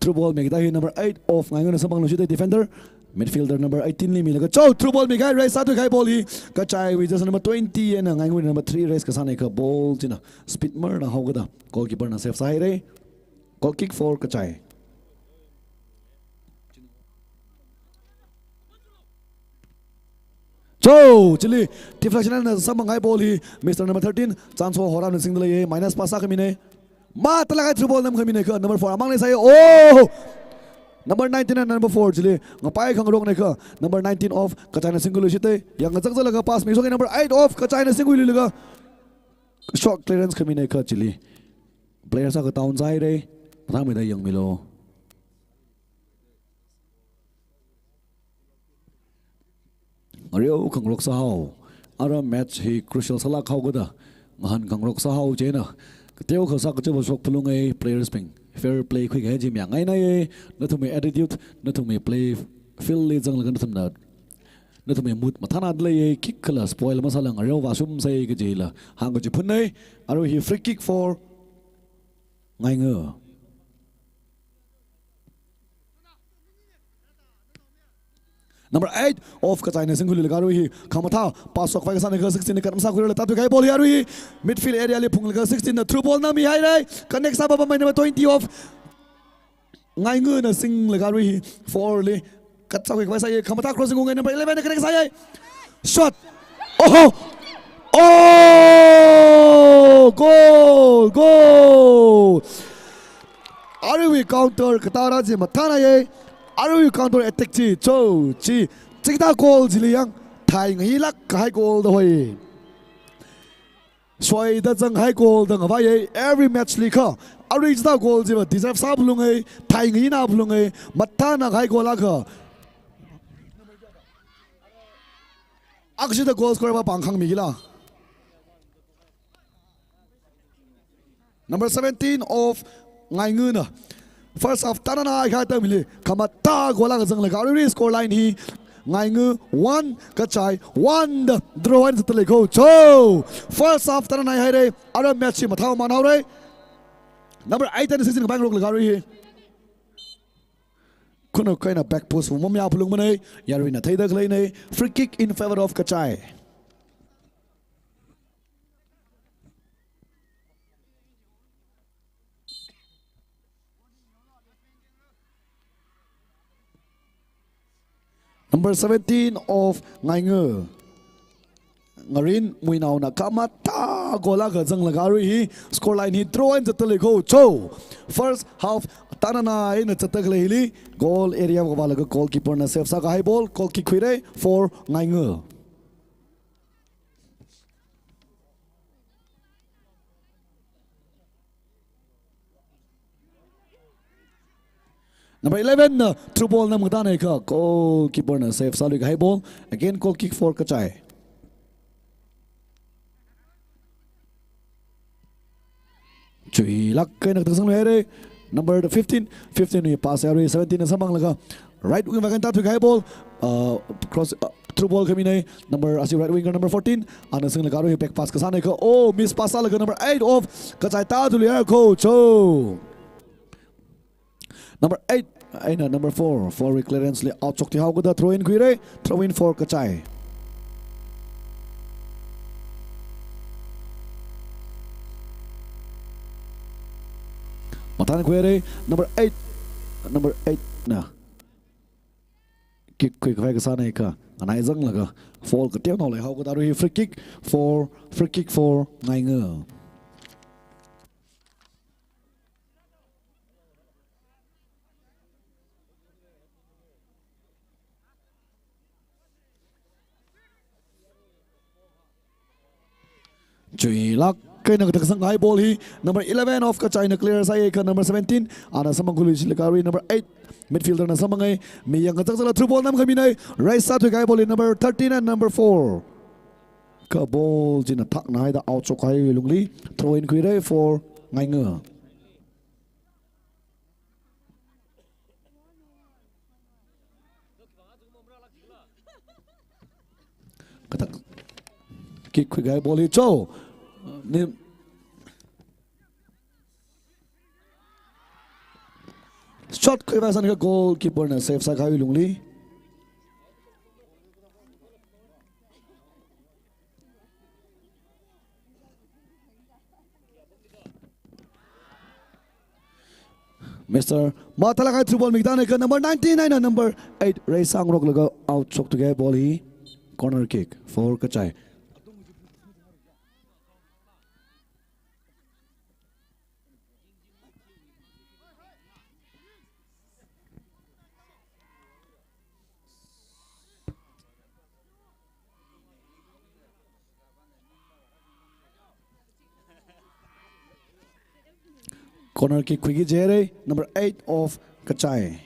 through ball mikda hi number eight of Ngaingana samphangluishit defender. Midfielder number eighteen li milaga cho through ball mikahai, race sāthui kahai ball hi. Kachaiwui jersey number twenty eina Ngaingawui number three race kasāna kha ball china speed marna haokada goalkeeper na save sāhaira. Goal kick for Kachai. Cho, chili deflection na samphang kahai ball hi Mister number thirteen, Chanso Horamna singda leiya, minus pass sākhamina. Mathālāk eina through ball namkhamina kha, number four amang leisai. Oh! Number nineteen and number four chili ngapai khangarokna kha, number nineteen of Kachaina singkhuiluishit. Yangkazakzaklaga pass mishok number eight of Kachaina singkhuiluilaga. Short clearance khamina kha chili. Player sākha down sāhaira. Mathāmeida yangmilu. Ngareo khangarok sāhao. Ara match hi crucial sālāk haokada ngahān khangarok sāhao china. Kateokha sākachup shok phalunga players bing. Fair play khuikahai chi mayāngainaiya. Nathumwui attitude, nathumwui play field li zanglaga nathumna, nathumwui mood mathānada leiya, khikhala spoil masāla ngareo vāshumsai kajila hāngkachiphunna. Arui hi free kick for Ngainga. Number eight of Kachaina singkhuilaga arui hi khamathā pass shokkhavai kasāna kha sixteen na cut masākhuirala tāthui kahai ball hi arui hi midfield area li phunglaga sixteen na through ball namihaira. Connect sāpapamai number twenty of Ngaingana singlaga arui hi four li cut sākhuikhavai sāya, khamathā crossing ungai number eleven na connect sāya. Shot. Oho. Oh, goal, goal. Aruiwui counter katara chi mathānaya. Aruiwui counter attack chi, cho, chi, chithā goal chili yang, thai ngailāk kahai goal da hoi. Soida zanghai goal da ngavaiya, every match li kha. Arui chithā goal chiva deserve sāphalunga, thai ngaina phalunga, mathāna kahai goal akha. Akshita goal scorer va pāng khangmikila. Number seventeen of Ngaingana. First half tanana kha tamili khamathā goal akha zanglaga arui score line hi Ngainga one, Kachai one da draw eina zatda lei kho. Cho! First half tanana haira, ara match hi mathāmamān haora. Number eight and sixteen kapai ngarokla arui hi. Khunuk kaina back post wui mamayā phalungmana, yaruina theida khaleina, free kick in favor of Kachai. Number seventeen of Ngainga, Ngarin Muinaona khamathā goal akha zanglaga arui hi score line hi draw eina zatda lei kho. Cho, first half tanana eina zatda khalei hili goal area vālaga goalkeeper na save sākahai ball, goal kick khuira for Ngainga. Number eleven na through ball namkatā neikha goalkeeper na save sāluikahai ball. Again, goal kick for Kachai. Chuilāk eina kathak sangluihaira. Number fifteen, fifteen wui pass arui seventeen na samphanglaga right wing vang eina tāthuikahai ball, uh, cross, uh, through ball khaminei. Number asi right winger number fourteen, ana singlaga arui back pass kasānei kha, oh, miss pass sālaga number eight of Kachai tāthuiluihaira kho, cho. Number eight eina number four, four wui clearance li out shokthui haokada throw in khuira, throw in for Kachai. Mathān khuira, number eight, number eight na kick khuikhavai kasānei kha, nganai zanglaga foul kateonao leihaokada arui free kick for, free kick for Ngainga. Chuilāk eina kathak sanghai ball hi number eleven of Kachaina clear sāya kha number seventeen ana samphangkhuiluishitlaga arui number eight midfielder na samphangai. Mi yangkachak chala through ball namkhaminei. Raise sāthuikahai ball hi number thirteen and number four. Kha ball china thakna haida out shokhai lungli throw in khuira for Ngainga. Kathak kick khuikahai ball hi cho. Ni shot khuivāsang kha goalkeeper na save sākahai lungli. Mister Mathālākhai through ball miktānei kha number nineteen eina number eight raise sāngaroklaga out shokthuikahai ball hi corner kick for Kachai. Corner kick khuiki jihaira, number eight of Kachai.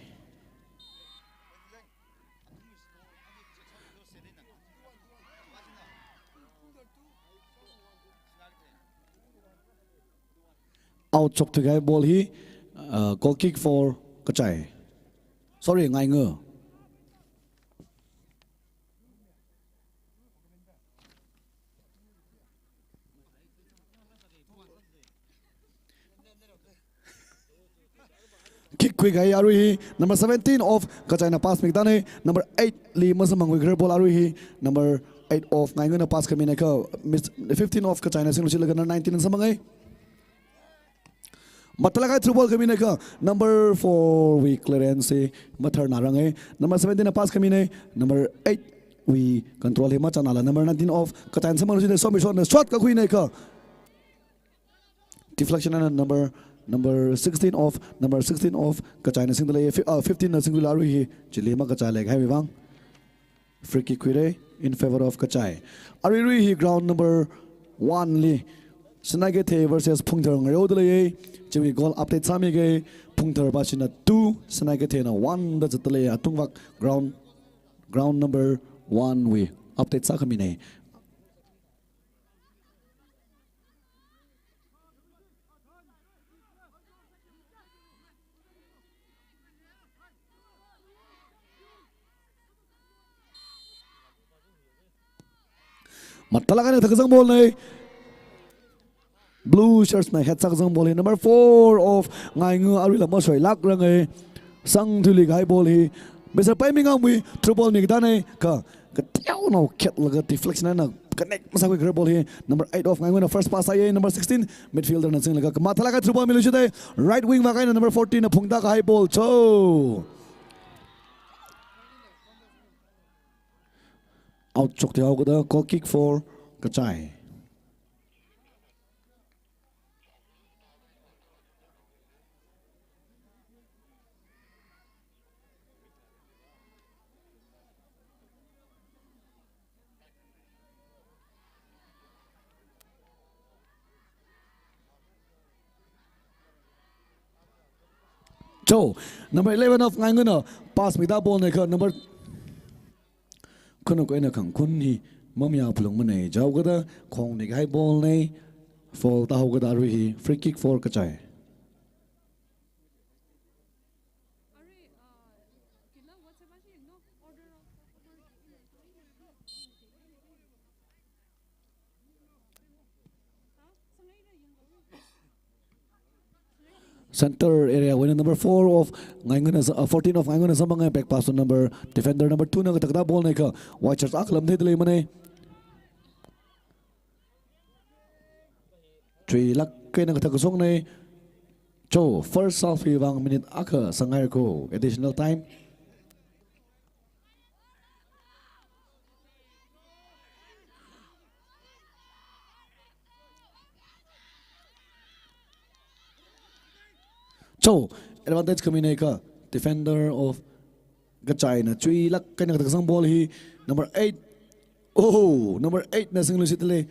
Out shokthuikahai ball hi, uh, goal kick for Kachai. Sorry, Ngainga. Kick khuikahai arui hi number seventeen of Kachaina pass miktānei, number eight li masamphangkhuikhara ball arui hi number eight of Ngaingana pass khaminei kha, miss, fifteen of Kachaina singluishitlaga number nineteen samphanga. Mathālākhai through ball khaminei kha number four wui clearance hi mathar naranga. Number seventeen na pass khaminei, number eight wui control hi machānala, number nineteen of Kachaina samphangluishitei, Somishonna shot kakhuinei kha. Deflection eina number, number sixteen of, number sixteen of Kachaina singdalei, fi-, uh, fifteen na singdalei arui hi, chili makachālei kahai vang. Free kick khuira in favor of Kachai. Aruirui hi ground number one li Sinakeithei versus Phungthar ngareodalei. Chiwui goal update sāmiga, Phungthar pāshina two, Sinakeitheina one da zatdalei. Atungvak ground, ground number one wui update sākhaminei. Mathālāk eina thakazang ball nei. Blue shirts na head sākazang ball hi number four of Ngainga aruila masoilākranga. Sangthuiluikahai ball hi Mister Paimingam wui through ball miktānei kha, kateonao khetlaga deflection eina connect masākhuikhara ball hi number eight of Ngaingana first pass sāya, number sixteen midfielder na singlaga mathālākhai through ball miluishitei, right wing vang eina number fourteen na phungtākahai ball cho. Out shokthui haokada goal kick for Kachai. Cho, number eleven of Ngaingana pass miktāball nei kha, number Khanuk eina Khangkhun hi mamayā phalungmanei, jihaokada khong mikahai ball nei. Foul tāhaokada arui hi free kick for Kachai. Center area wui eina number four of Ngaingana, uh, fourteen of Ngaingana Zangpangngai, back pass to number, defender number two na kathāda ball nei kha, wide church akha lamtheida leimanei. Chuilāk eina kathā kashoknei. Cho, first half hi vang minute akha sāngaira ko, additional time. Cho, advantage khaminei kha, defender of Kachaina chuilāk eina kathā kasang ball hi number eight. Oh, number eight na singluishit lei.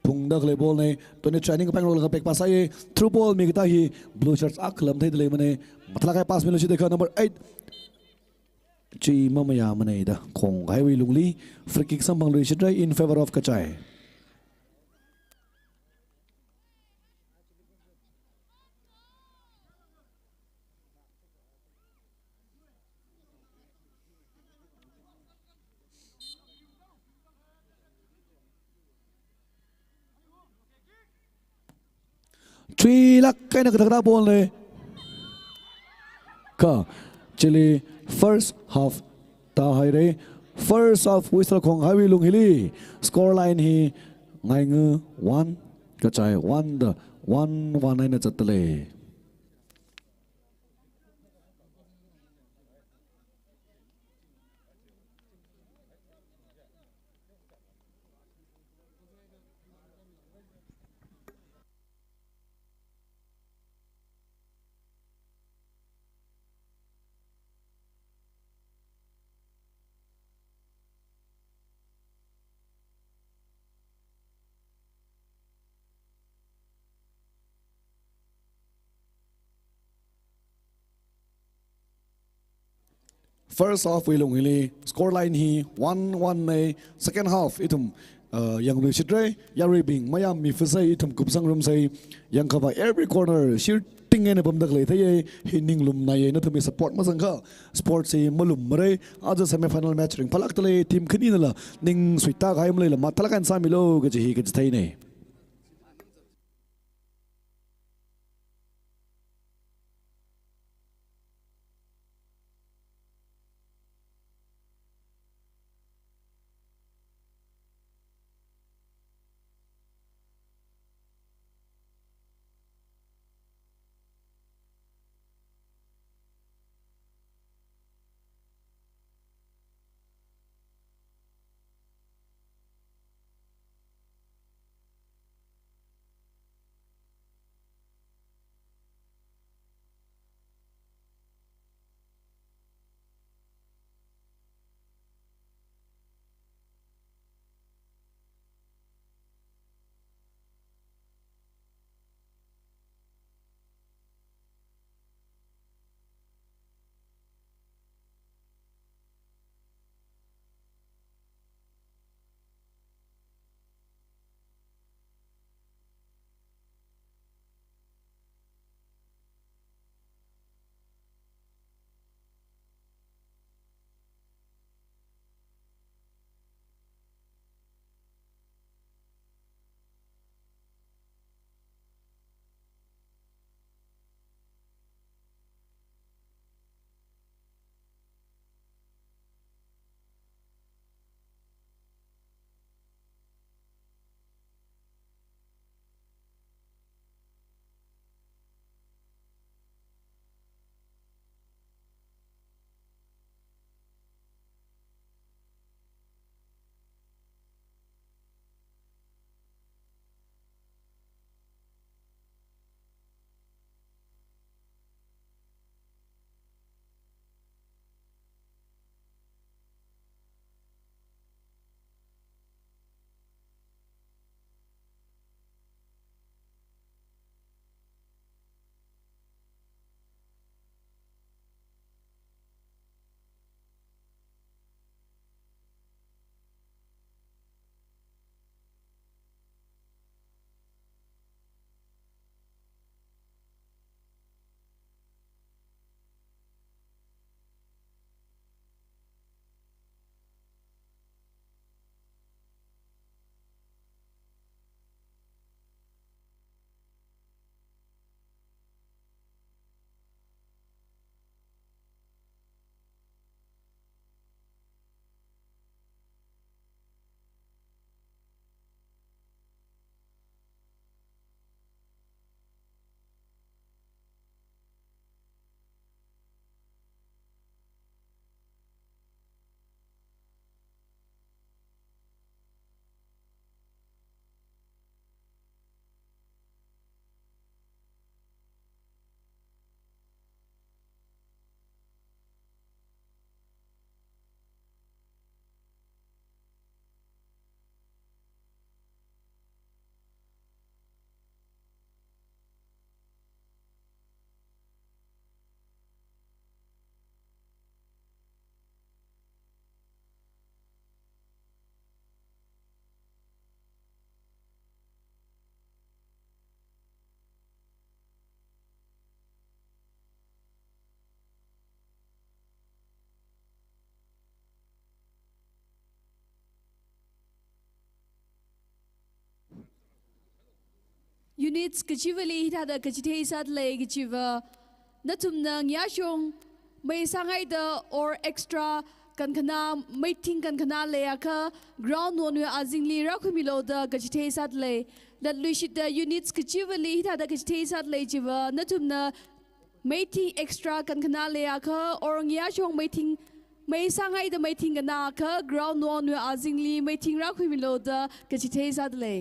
Phungda khalei ball nei. Tuni training pāngrok laga back pass sāya. Through ball mikatā hi blue shirts akha lamtheida leimanei. Mathālāk eina pass miluishit kha number eight. Chi mamayāmanei da Khonghaiwui lungli free kick samphangluishitra in favor of Kachai. Chuilāk eina kathāda ball nei. Kha, chili first half tāhaira. First half whistle khonghaiwui lung hili. Score line hi Ngainga one, Kachai one da one one eina zatda lei. First half wui lung hili score line hi one one nei, second half ithum, uh, yangluishitra, yaruibing mayāmi fusai, ithum kupsangrumsai, yangkhavai every corner shirting eina pamda khalei theiya, hi ninglumnaiya, nathumwui support mazangakha, sports hi malummarei, aja semi final match ringphālākda lei, team khaninala ning suitākahai maleila, mathālāk eina sāmilu kaji hi kachitheinei. Units kachivali hithāda kachithei sāda lei kachiva, nathumna ngayāshong mai sāngaida or extra kankhana, meithing kankhana leiakha ground wonwui azingli rākhuimilu da kachithei sāda lei. Latluishitta units kachivali hithāda kachithei sāda lei chiva, nathumna meithing extra kankhana leiakha or ngayāshong meithing, mai sāngaida meithing kanāakha ground wonwui azingli meithing rākhuimilu da kachithei sāda lei.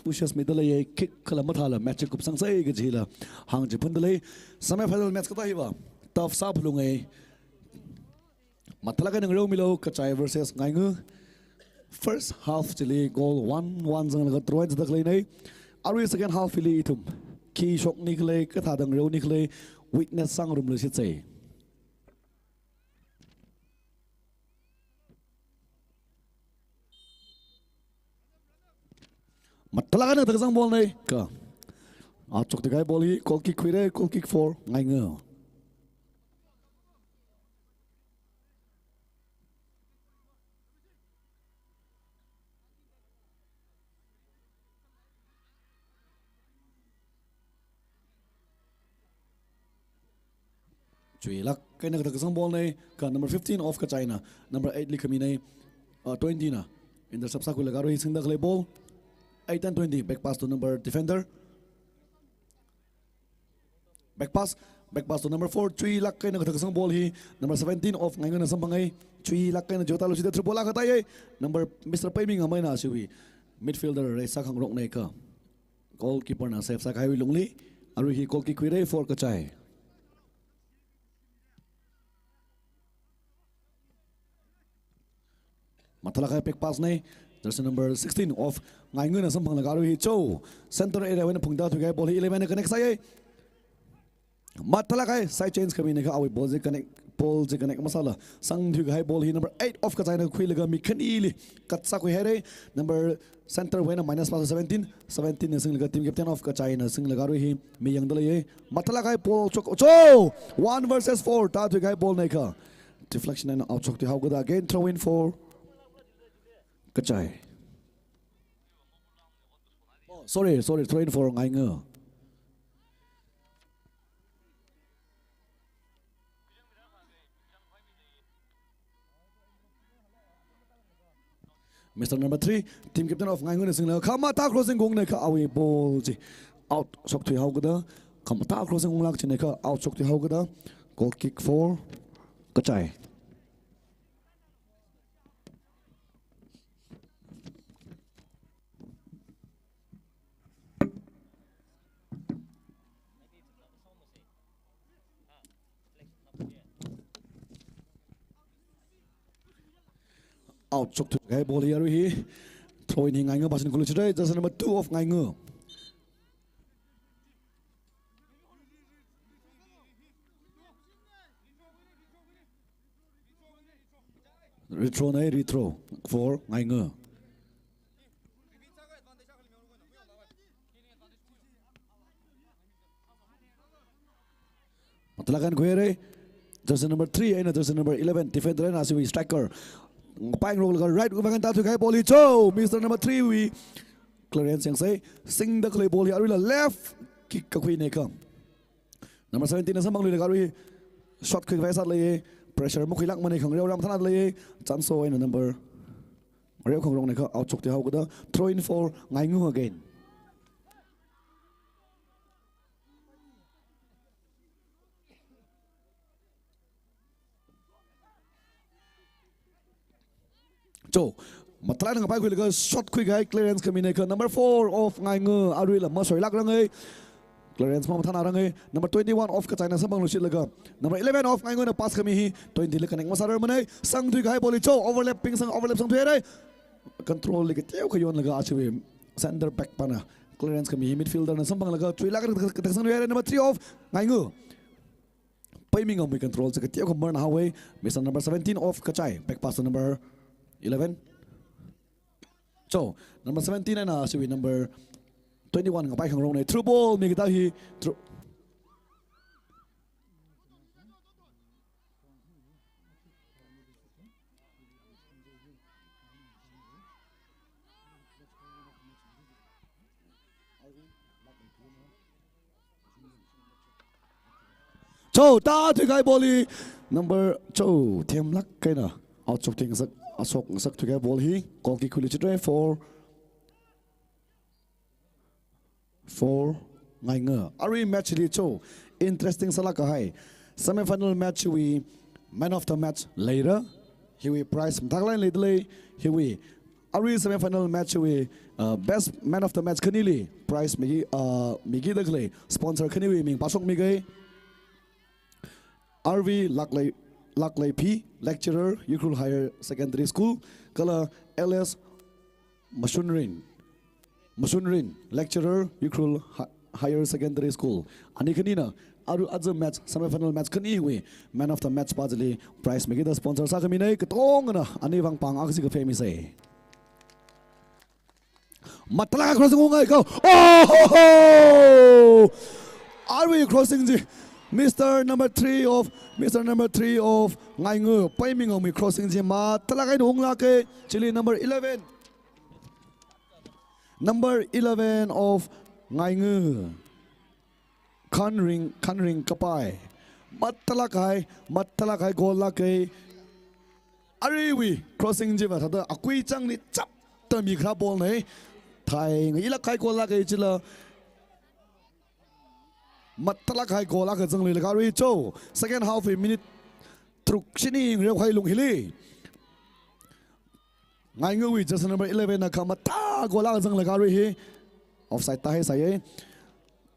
pushes mida leiya, kick kala mathāla match kupsangsei kajila hāngchiphunda lei. Semi final match kathā hiva tough sāphalunga. Mathālāk eina ngareomilo, Kachai versus Ngainga. First half chili goal one one zanglaga draw sāda khaleina. Arui second half hili ithum khi shokni khalei, kathāda ngareoni khalei witness sāngarumlu shitsei. Mathālāk eina kathak kasang ball nei. Kha, out shokthui kahai ball hi goal kick khuira, goal kick for Ngainga. Chuilāk eina kathak kasang ball nei, kha number fifteen of Kachaina number eight li khamina, uh, twenty na intercept sākhuilaga arui singda khalei ball. Eight and twenty, back pass to number defender. Back pass, back pass to number four. Chuilāk eina kathak kasang ball hi number seventeen of Ngaingana samphanga. Chuilāk eina jota lushida through ball akha tāya. Number, Mister Paimingam eina ashiwui midfielder raise sākhangarokna kha goalkeeper na save sākahaiwui lungli. Arui hi goal kick khuira for Kachai. Mathālāk kahai back pass nei, jersey number sixteen of Ngaingana samphanglaga arui hi cho center area wui eina phungda thuikahai ball hi eleven na connect sāya. Mathālāk kahai side change khamina kha awui ball chi connect, ball chi connect masāla sangthui kahai ball hi number eight of Kachaina khuilaga mi khanili cut sākhuihaira. Number, center wui eina minus pass seventeen, seventeen na singlaga team captain of Kachaina singlaga arui hi mi yangda leiya. Mathālāk kahai ball chok cho, one versus four tāthui kahai ball nei kha deflection eina out shokthui haokada again throw in for Kachai. Oh, sorry, sorry, throw in for Ngainga. Mister number three, team captain of Ngaingana singlaga khamathā crossing khaungna kha awui ball chi out shokthui haokada, khamathā crossing khaunglāk china kha out shokthui haokada, goal kick for Kachai. Out shokthui kahai ball hi arui hi throw in hi Ngainga pass in khulu chitrai, jersey number two of Ngainga. Rethrow nei, rethrow for Ngainga. Mathālāk eina khuihaira. Jersey number three eina jersey number eleven, defender eina ashiwui striker. Pangroklaga right wui vang tāthui kahai ball hi cho, Mister number three wui clearance yangsei, singda khalei ball hi aruila left kick kakhuina kha. Number seventeen na samphangluilaga arui shot khuikhavai sāda leiya, pressure makhuilākmana, khangareo ram thana leiya, chance eina number ngareo khangarokna kha out shokthui haokada, throw in for Ngainga again. Cho, mathālāk eina ngapaikhuilaga shot khuikahai clearance khamina kha number four of Ngainga aruila masoilākranga. Clearance mamathānaranga. Number twenty-one of Kachaina samphangluishitlaga number eleven of Ngaingana pass khami hi twenty li connect masārarmana. Sangthui kahai ball hi cho, overlapping sang, overlap sangthuihaira. Control li kateokha yonlaga ashiwui center back pana clearance khami hi midfielder na samphanglaga chuilāk eina kathak kasang thuihaira, number three of Ngainga. Paimingamwui control chi kateokha marna haowa, Mister number seventeen of Kachai, back pass to number eleven. Cho, number seventeen eina ashiwui number twenty-one ngapai khangarokna, through ball mikatā hi, through. Cho, tāthui kahai ball hi number cho, themlāk eina out shokthui ngasak, out shok ngasakthui kahai ball hi goal kick khuilu chitrai for, for Ngainga. Arui match li cho interesting sālāk kahai semi final match wui man of the match leira. Hiwui prize mathālāk eina leida lei. Hiwui Arui semi-final match wui, uh, best man of the match khanili prize miki, uh, mikida khalei sponsor khaniwui ming pāshokmiga. R V Laklei, Lakleiphi, lecturer, Ukhrul Higher Secondary School, kala L S Mashunrin, Mashunrin, lecturer, Ukhrul Hi-, Higher Secondary School. Ani khanina, aru aja match, semi-final match khaniwui man of the match pā chili prize mikida sponsor sākhamina, katongana ani vang pāng aksi kaphemisa. Mathālāk crossing ungngai ko. Oh ho ho! Arui crossing chi, Mister number three of, Mister number three of Ngainga, Paimingam wui crossing chi mathālāk eina unglāka. Chili number eleven. Number eleven of Ngainga, Khanring, Khanring Kapai. Mathālāk kahai, mathālāk kahai goal lāka. Aruiwui crossing chiva thāda akui changli chapta mikharā ball na. Thai ngailāk kahai goal lāka chila. Mathālāk kahai goal akha zangluilaga arui cho. Second half wui minute tharuk shini ngareo kahai lung hili, Ngaingawui jersey number eleven na khamathā goal akha zanglaga arui hi offside tāhaisai.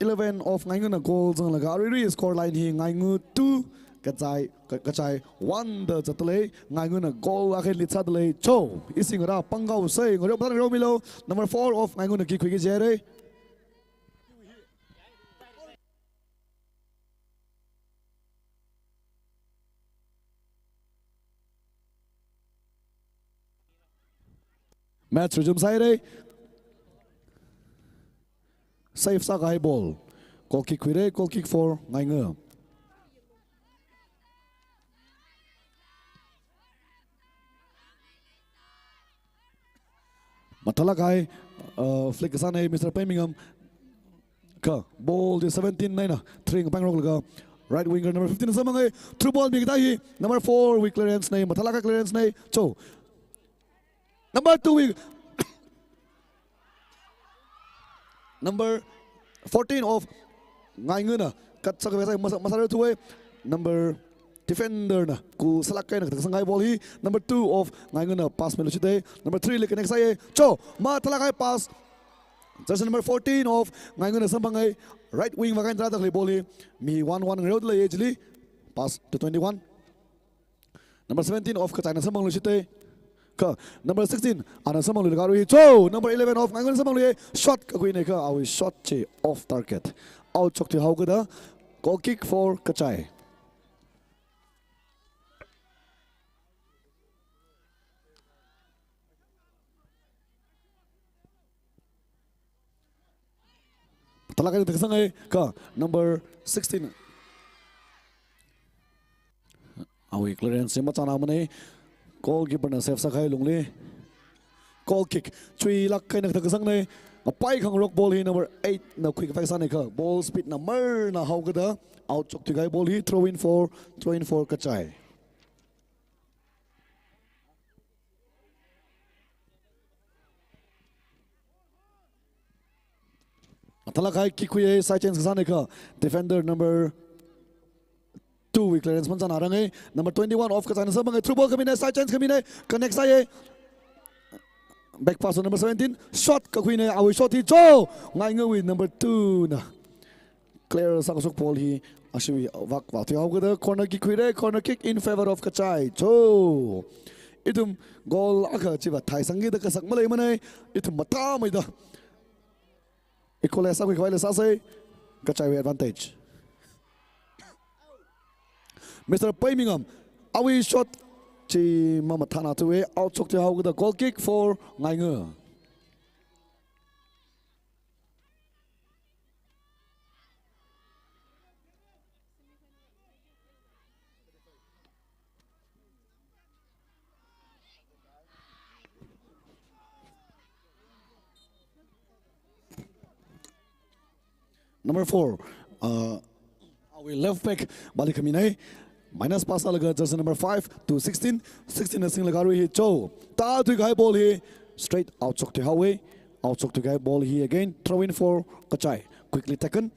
Eleven of Ngaingana goal zanglaga arui score line hi Ngainga two, Kachai, Ka-, Kachai one da zatdalei. Ngaingana goal akha lead sādalei cho. Ishi ngarā pangkau sai, ngareo mathān ngareo milo. Number four of Ngaingana kick khuiki jere. Match resume sāhaire. Save sākahai ball. Goal kick khuire, goal kick for Ngainga. Mathālāk kahai, uh, flick kasāna Mister Paimingam. Kha, ball chi seventeen na eina three ngapangroklaga right winger number fifteen samphanga. Through ball mikatā hi number four wui clearance na, mathālāk kahai clearance na. Cho. Number two wui, number fourteen of Ngaingana cut sākhavai sai masa, masāra thuwa. Number defender na ku sālāk eina kathak sāngai ball hi. Number two of Ngaingana pass miluishita. Number three li connect sāya. Cho, mathālāk kahai pass. Jersey number fourteen of Ngaingana samphanga. Right wing vākaina rāda khalei ball hi. Mi one one ngareodalei chili. Pass to twenty-one. Number seventeen of Kachaina samphangluishita. Kha, number sixteen ana samphangluilaga arui hi cho. Number eleven of Ngaingana samphangluiya. Shot kakhuina kha, awui shot chi off target. Out shokthui haokada. Goal kick for Kachai. Mathālāk eina kathak sāngai kha number sixteen. Awui clearance machānamana. Goalkeeper na save sākahai lungli. Goal kick. Chuilāk eina kathak sāngai. Apai khangarok ball hi number eight na khuikhavai sāna kha. Ball speed na marna haokada. Out shokthui kahai ball hi throw in for, throw in for Kachai. Mathālāk kahai kick khuiya, side change kasāna kha. Defender number two wui clearance machānaranga. Number twenty-one of Kachaina samphanga. Through ball khamina, side change khamina. Connect sāya. Back pass to number seventeen. Shot kakhuina, awui shot hi cho. Ngaingawui number two na clear sākashok ball hi ashiwui vak vāthui haokada. Corner kick khuire, corner kick in favor of Kachai. Cho. Ithum goal akha chiva thaisangkida kasak maleimana. Ithum mathāmeida equalize sākhuikhavaila sāsai. Kachaiwui advantage. Mister Paimingam, awui shot chi mamathāna thuwa, out shokthui haokada. Goal kick for Ngainga. Number four, uh, awui left back, bali khamina, minus pass sālaga jersey number five to sixteen, sixteen na singlaga arui hi cho. Tāthui kahai ball hi, straight out shokthui haowa, out shokthui kahai ball hi again, throw in for Kachai, quickly taken.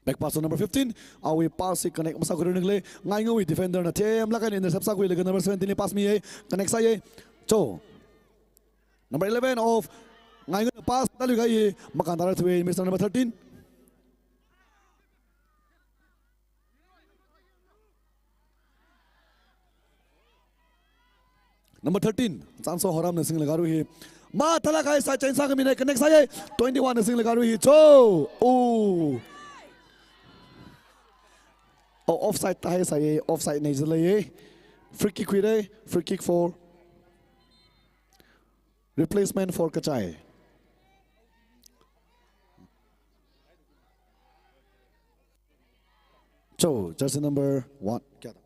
Back pass to number fifteen. Awui pass hi connect masākhuirarnakle. Ngaingawui defender na themlāk eina intercept sākhuilaga number seventeen li pass miya. Connect sāya. Cho. Number eleven of Ngaingana pass, talu kai, makantara thuwe, Mister Number thirteen. Number thirteen, Chanso Horamna singlaga aru hi. Mathālāk kahai side change sākhamina, connect sāya, twenty-one na singlaga aru hi. Cho! Oh. Oh, offside tahai sāya, offside na jilaya. Free kick khuira, free kick for, replacement for Kachai. Cho, jersey number one. Kya tha?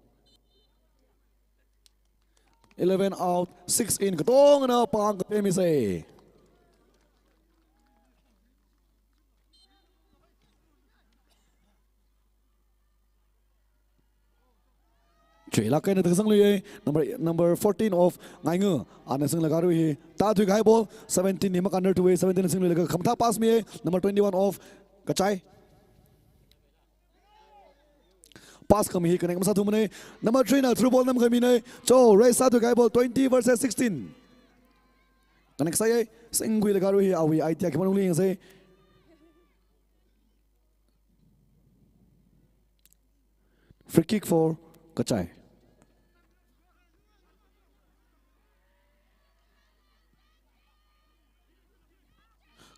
Eleven out, six in, katongna pāng kaphemisa. Chuilāk eina thakasang luiya, number, number fourteen of Ngainga, ana singlaga aru hi. Tāthui kahai ball, seventeen hi makantara thuwa, seventeen singluilaga khamathā pass miya, number twenty-one of Kachai. Pass khami hi connect masāthumana. Number three na through ball namkhamina. Cho, raise sāthui kahai ball, twenty versus sixteen. Connect sāya, singkhuilaga aru hi, awui idea khipāna lungli yangsa. Free kick for Kachai.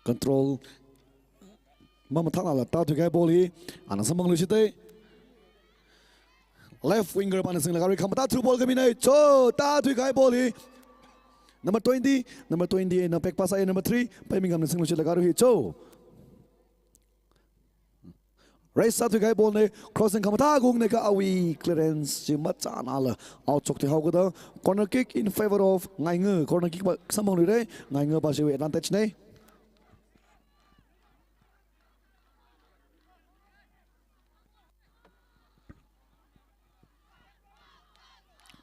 Control mamathālala tāthui kahai ball hi, ana samphangluishita. Left winger pāna singlaga aru hi, khamathā through ball khamina. Cho, tāthui kahai ball hi. Number twenty, number twenty eina back pass sāya, number three, Paimingam na singluishilaga aru hi. Cho. Raise sāthui kahai ball na, crossing khamathā kungna kha awui clearance chi machānala out shokthui haokada. Corner kick in favor of Ngainga. Corner kick pa samphangluira, Ngainga pa chiwui advantage na.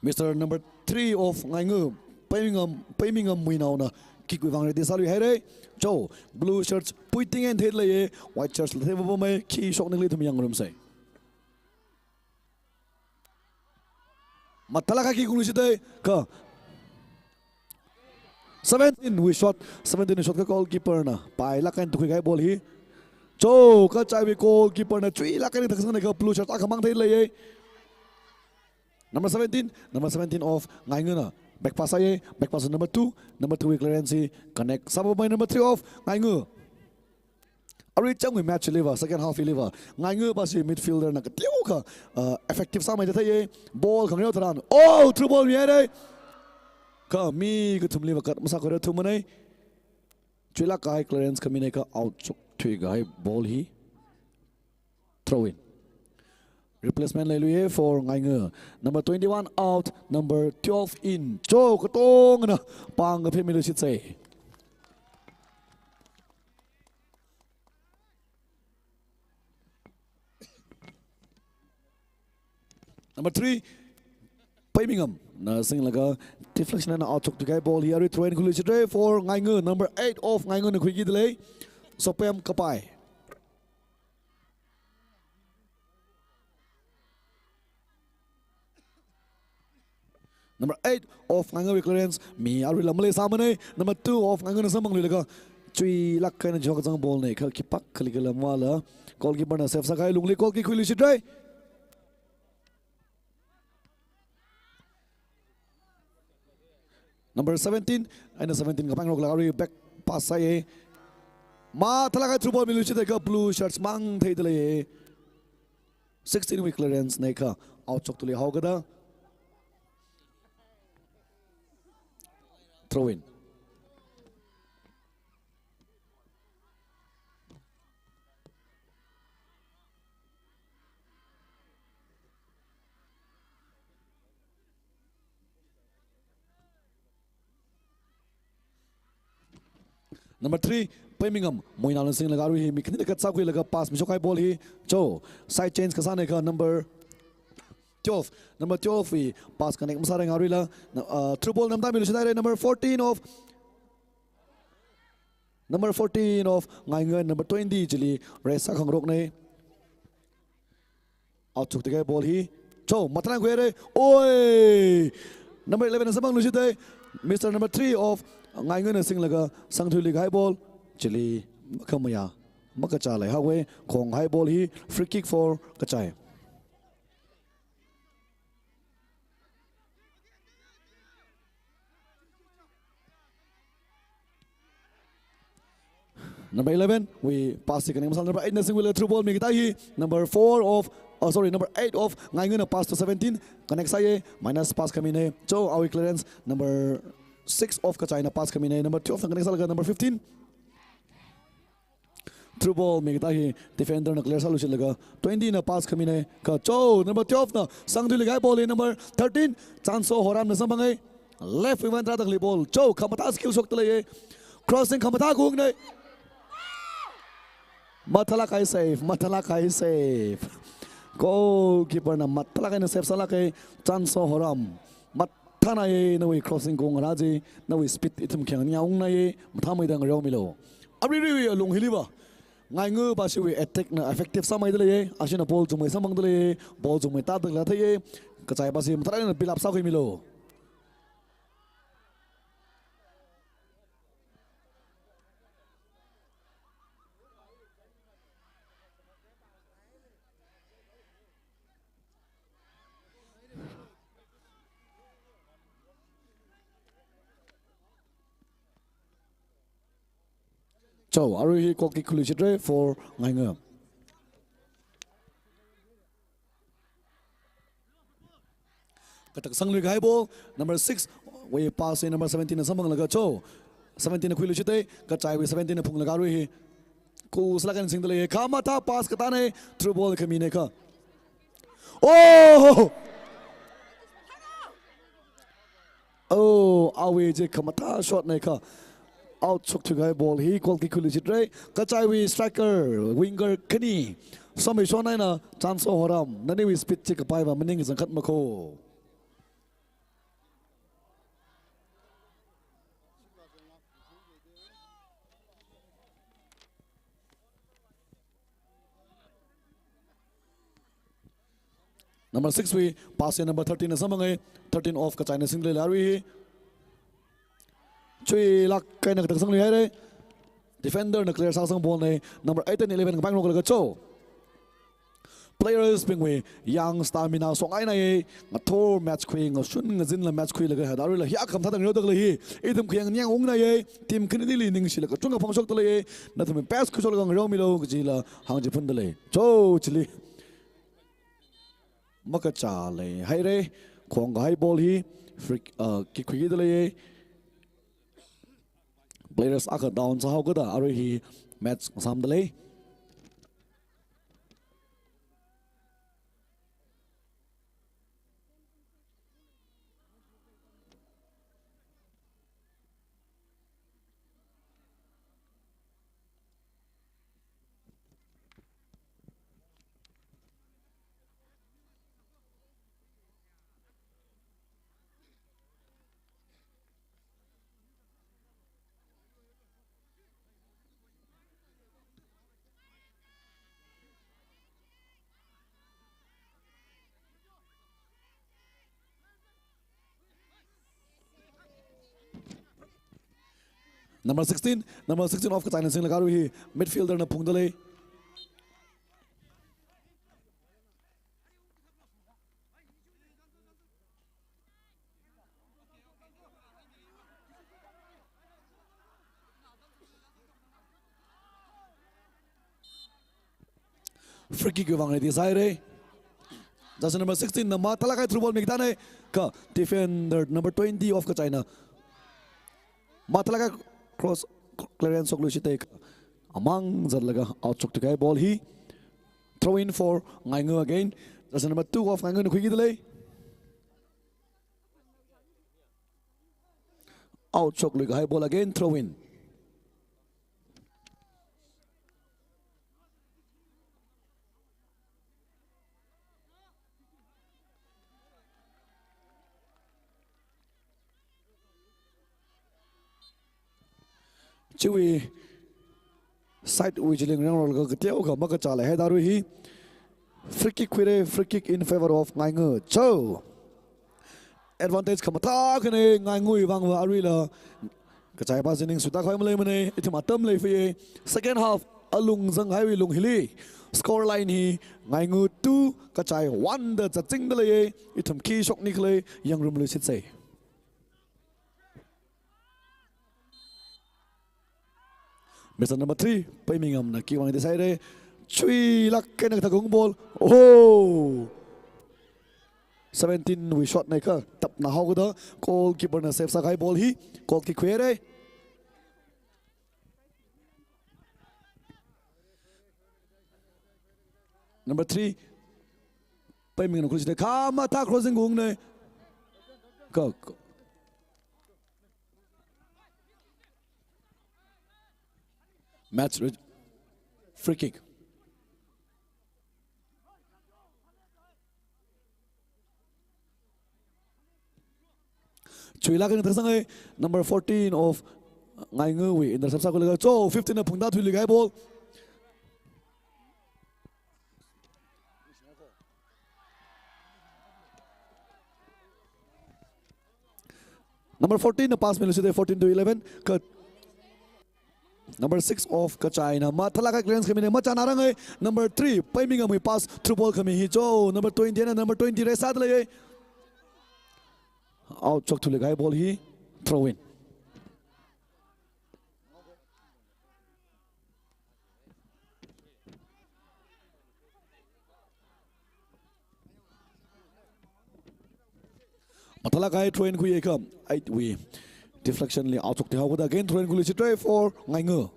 Mister Number three of Ngainga, Paimingam, Paimingam Muinaona kick wui vang ready sāluihaira. Cho, blue shirts puiting eina theilei, white shirts la theipapamei, khi shoknili ithum yangngarumsa. Mathālāk eina kick ungluishita, kha seventeen wui shot, seventeen wui shot kha goalkeeper na pailāk eina tukhui kahai ball hi. Cho, Kachaiwui goalkeeper na chuilāk eina thakasangna kha blue shirt akhamang theilei. Number seventeen, number seventeen of Ngaingana back pass sāya, back pass number two, number two wui clearance hi connect sāpapamei, number three of Ngainga. Arui changwui match liva, second half liva, Ngainga pa chi midfielder na kateokha, uh, effective sāmeida theiya. Ball khangareo tharan, oh, through ball mihaira. Kha mi kathumliva cut masākhuirathumana. Chuilāk kahai clearance khamina kha out shokthui kahai ball hi. Throw in. Replacement leiluiya for Ngainga. Number twenty-one out, number twelve in. Cho, katongna pāng kaphemiluishitsa. Number three, Paimingam na singlaga deflection eina out shokthui kahai ball hi, arui throw in khuiluishitra for Ngainga. Number eight of Ngainga na khuikida lei, Sopem Kapai. Number eight of Ngaingawui clearance, mi aruila maleisāmana. Number two of Ngaingana samphangluilaga chuilāk eina chiwui kazang ball na kha khipākhali khala mavāla goalkeeper na save sākahai lungli goal kick khuiluishitra. Number seventeen, eina seventeen kapangroklaga arui back pass sāya. Mathālāk eina through ball miluishita kha blue shirts mang theida lei. Sixteen wui clearance na kha out shoktuili haokada. Throw in. Number three, Paimingam Muinaona singlaga arui hi mi khanina cut sākhuilaga pass mishok kahai ball hi. Cho, side change kasāna kha number twelve. Number twelve wui pass connect masāranga aruila. Na, uh, through ball namda miluishithaira, number fourteen of, number fourteen of Ngainga, number twenty chili raise sākhangarokna. Out shokthui kahai ball hi. Cho, mathālāk eina khuihaira. Oi! Number eleven na samphangluishita. Mister number three of Ngaingana singlaga sangthuili kahai ball, chili makhamayā, makachā leihaowa, khong kahai ball hi free kick for Kachai. Number eleven wui pass hi connect masālala number eight na singwuila through ball mikatā hi. Number four of, oh, sorry, number eight of Ngaingana pass to seventeen. Connect sāya, minus pass khamina. Cho, awui clearance number six of Kachaina pass khamina. Number twelve na connect sālaga number fifteen. Through ball mikatā hi defender na clear sāluishitlaga twenty na pass khamina. Kha cho, number twelve na sangthuili kahai ball hi number thirteen, Chanso Horam na samphanga. Left wing van tara takli ball. Cho, khamathā skill shokta leiya. Crossing khamathā kungna. Mathālāk kahai save, mathālāk kahai save. Goalkeeper na mathālāk eina save sālāka, Chanso Horam. Mathānaya, nawui crossing kung rā chi, nawui speed ithum khayang ningyāng ungnaya, mathāmeida ngareomilu. Aruiruiwui alung hiliva Ngainga pashiwui attack na effective sāmeida leiya, ashina ball chungmei samphangda leiya, ball chungmei tāda khalei theiya, Kachai pashi mathālāk eina build up sākhuimilu. Cho, arui hi goal kick khuiluishitra for Ngainga. Katak sangluikahai ball, number six wui pass hi number seventeen na samphanglaga cho, seventeen na khuiluishita, Kachaiwui seventeen na phunglaga arui hi khuisalāk eina singda leiya, khamathā pass katāna, through ball khamina kha. Oh! Oh, awui chi khamathā shot na kha. Out shokthuikahai ball hi goal kick khuiluishitra. Kachaiwui striker, winger khani, Somei Shon eina Chanso Horam, naniwui speed chi kapaiva maning kachangkhat makho. Number six wui pass hi number thirteen na samphanga, thirteen of Kachaina singda leila arui hi. Chuilāk eina katak sangluihaira. Defender na clear sāsang ball na, number eight and eleven kapai ngarok laga cho. Players bingwui yang stamina songainaya, ngathor match khui, ngashun ngazinla match khuilaga hithāda aruila hiyākha mathāda ngareoda khalei hi ithum khayang ningyāng ungnaya, team khanili ningshilaga kachungkha phongshokda leiya, nathum best khuisholaga ngareomilu kajila hāngchiphunda lei. Cho chili. Makachā leihaira, khong kahai ball hi free, uh, kick khuikida leiya. Players akha down sāhaokada arui hi match sāmda lei. Number sixteen, number sixteen of Kachaina singlaga arui hi midfielder na phungda lei. Free kick wui vang ready sāhaira. Jersey number sixteen na mathālāk eina through ball mikatā na, kha defender number twenty of Kachaina mathālāk eina cross clearance shokluishita, kha amang zatlaga out shokthuikahai ball hi. Throw in for Ngainga again. Jersey number two of Ngainga na khuikida lei. Out shokluikahai ball again, throw in. Chiwui side wui chili ngarāngarok laga kateokha makachā leihaida arui hi. Free kick khuira, free kick in favor of Ngainga. Cho. Advantage khamathā akhana, Ngaingawui vangva aruila kachai pass ning suitākhavai maleimana, ithum atam leifai. Second half alung zanghaiwui lung hili score line hi Ngaingaw two, Kachai one da zatchingda leiya. Ithum khi shokni khala yangrumluishitsa. Mister number three, Paimingam na kick vang desaire. Chuilāk eina kathak ball. Oh! Seventeen wui shot na kha, tapna haokada, goalkeeper na save sākahai ball hi, goal kick khuihaira. Number three, Paimingam na khuiluishita, khamathā crossing khaungna. Go, go. Match re-, free kick. Chuilāk eina kathak sāngai, number fourteen of Ngaingawui intercept sākhuilaga, cho, fifteen na phungda thuilikahai ball. Number fourteen na pass miluishita, fourteen to eleven. Kha number six of Kachai na mathālāk eina clearance khamina, machānaranga. Number three, Paimingam wui pass through ball khami hi, cho, number twenty na, number twenty raise sāda leiya. Out shokthuilikahai ball hi, throw in. Mathālāk eina throw in khuiya kha, eight wui deflection li out shokda haokada, again throw in khuiluishitra for Ngaingaw.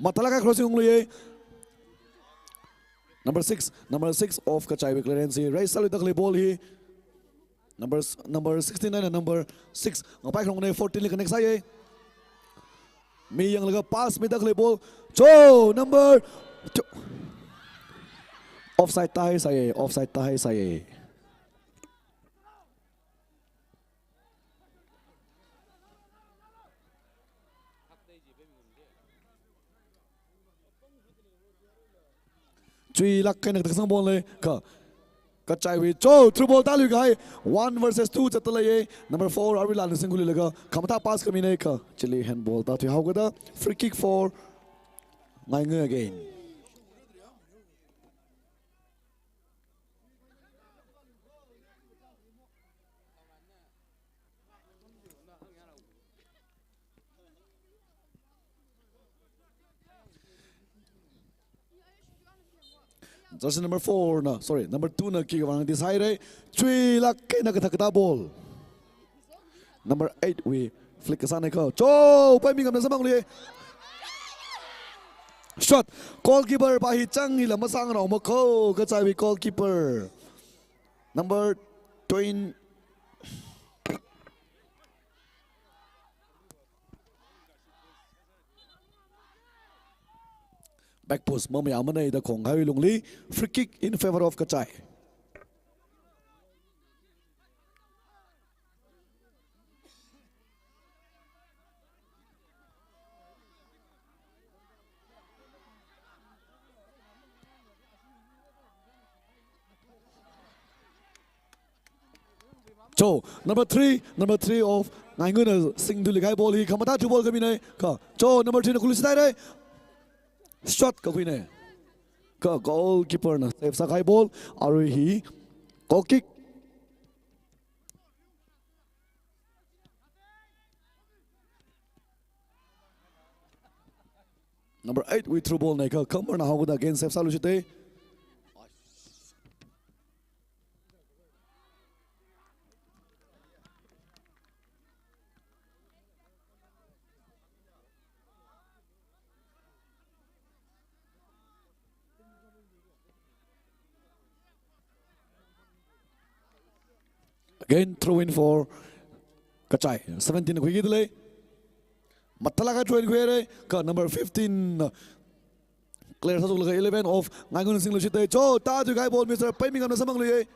Mathālāk eina crossing ungluiya. Number six, number six of Kachaiwui clearance hi, raise sāluida khalei ball hi. Number s-, number sixty-nine and number six ngapai kharungna, fourteen li connect sāya. Mi yanglaga pass mida khalei ball. Cho, number two. Offside tāhaisai, offside tāhaisai. Chuilāk eina kathak sāng ball na kha, Kachaiwui, cho, through ball tāluikahai, one versus two zatda leiya. Number four, Aruila na singkhuilaga, khamathā pass khamina kha, chili handball tāthui haokada, free kick for Ngaingaw again. Jersey number four na, sorry, number two na kick vang desaire. Chuilāk eina kathakta ball. Number eight wui flick kasāna kha. Cho, Paimingam na samphangluiya. Shot. Goalkeeper pa hi chang hila masāngarok makho, Kachaiwui goalkeeper. Number twenty. Back post mamayāmana da khonghai lungli, free kick in favor of Kachai. Cho, number three, number three of Ngaingawna singthuilikahai ball hi khamathā through ball khamina kha. Cho, number three na khuiluishithaira. Shot kakhuina kha, goalkeeper na save sākahai ball. Arui hi goal kick. Number eight wui through ball na kha, khamarna haokada again save sāluishita. Again, throw in for Kachai. Seventeen khuikida lei. Mathālāk eina throw in khuihaira kha, number fifteen clear sāthuklaga eleven of Ngaingawna singluishita. Cho, tāthuikahai ball Mister Paimingam na samphangluiya.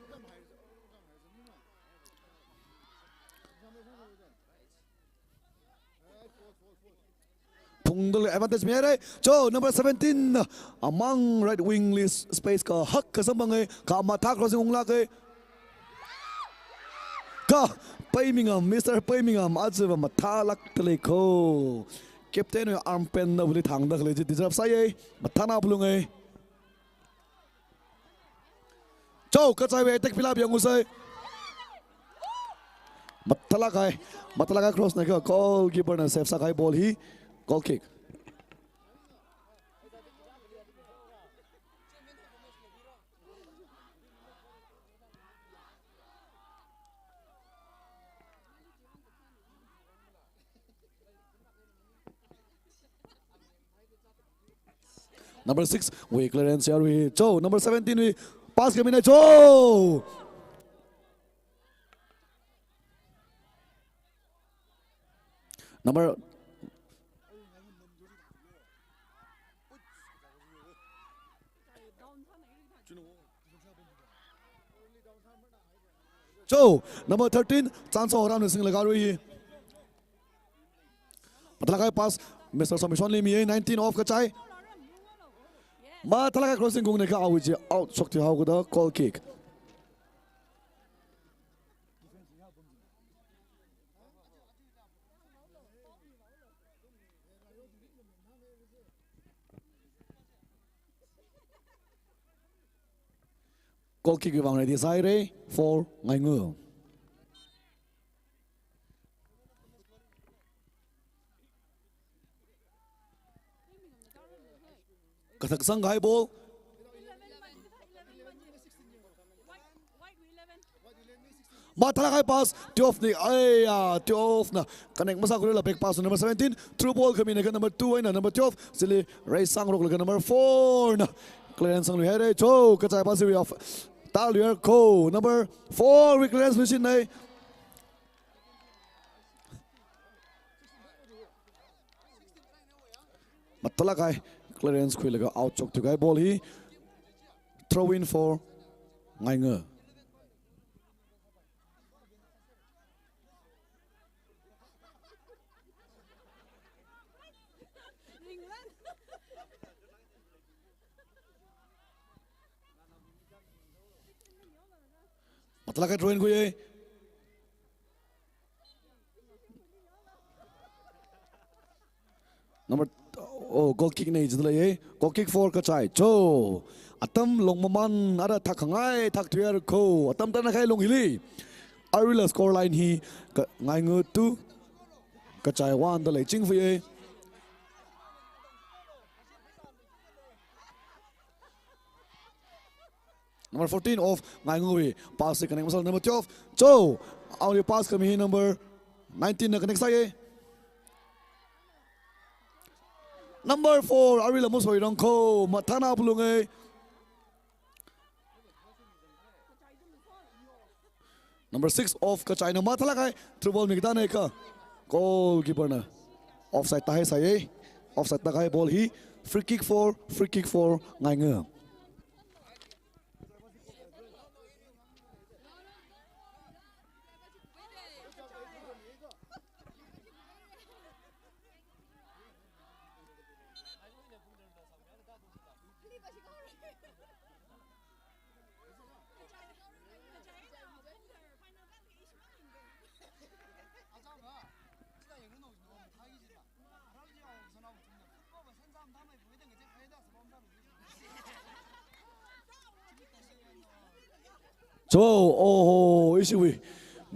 Phung Advantage mihaira. Cho, number seventeen, amang right wing li space kahak kasam pangai, kha mathā crossing unglāka. Kha Paimingam, Mister Paimingam, aja va mathālāk talei kho. Captain wui arm pad na wuli thangda khalei chi deserve sāya. Mathāna phalunga. Cho, kachaiwui attack pilap yangusai. Mathālāk kahai, mathālāk kahai cross na kha goalkeeper na save sākahai ball hi, goal kick. Number six wui clearance yarui. Cho, number seventeen wui pass khamina cho. Number Cho, number thirteen, Changso Haram na singlaga rui. Mathālāk kahai pass, Mister Somishon li miya, nineteen of Kachai. Mathālāk kahai crossing kung ne kha awui chi out shokthui haokada goal kick. Goal kick wui vang ready sāhaira for Ngainga. Kathak sangkahai ball. Mathālāk kahai pass, twelve na, aiya, twelve na connect masākhuila back pass number seventeen, through ball khamina kha number two eina number twelve, chili raise sāngaroklaga number four na clearance sangluihaira. Cho, Kachai pass wui off. Taluiya kho, number four wui clearance luishinna. Mathālāk kahai clearance khuilaga out shokthui kahai ball hi, throw in for Ngainga. Mathālāk kahai throw in khuiya. Number, oh, goal kick na jidalei, eh. Goal kick for Kachai. Cho. Atam long maman, ara thak khangai, thak thuiya kho. Atam tana khai long hili. Aruila score line hi, ka, Ngainga two, Kachai one dalei chingfui, eh. Number fourteen of Ngaingawui pass hi connect masāla number twelve. Cho, awui pass khami hi number nineteen na connect sāya. Number four, aruila masoirang kho, mathāna phalunga. Number six of Kachai na mathālāk kahai through ball mikda na kha goalkeeper na offside tāhaisai. Offside tākahai ball hi free kick for, free kick for Ngainga. Cho, oho, ishiwui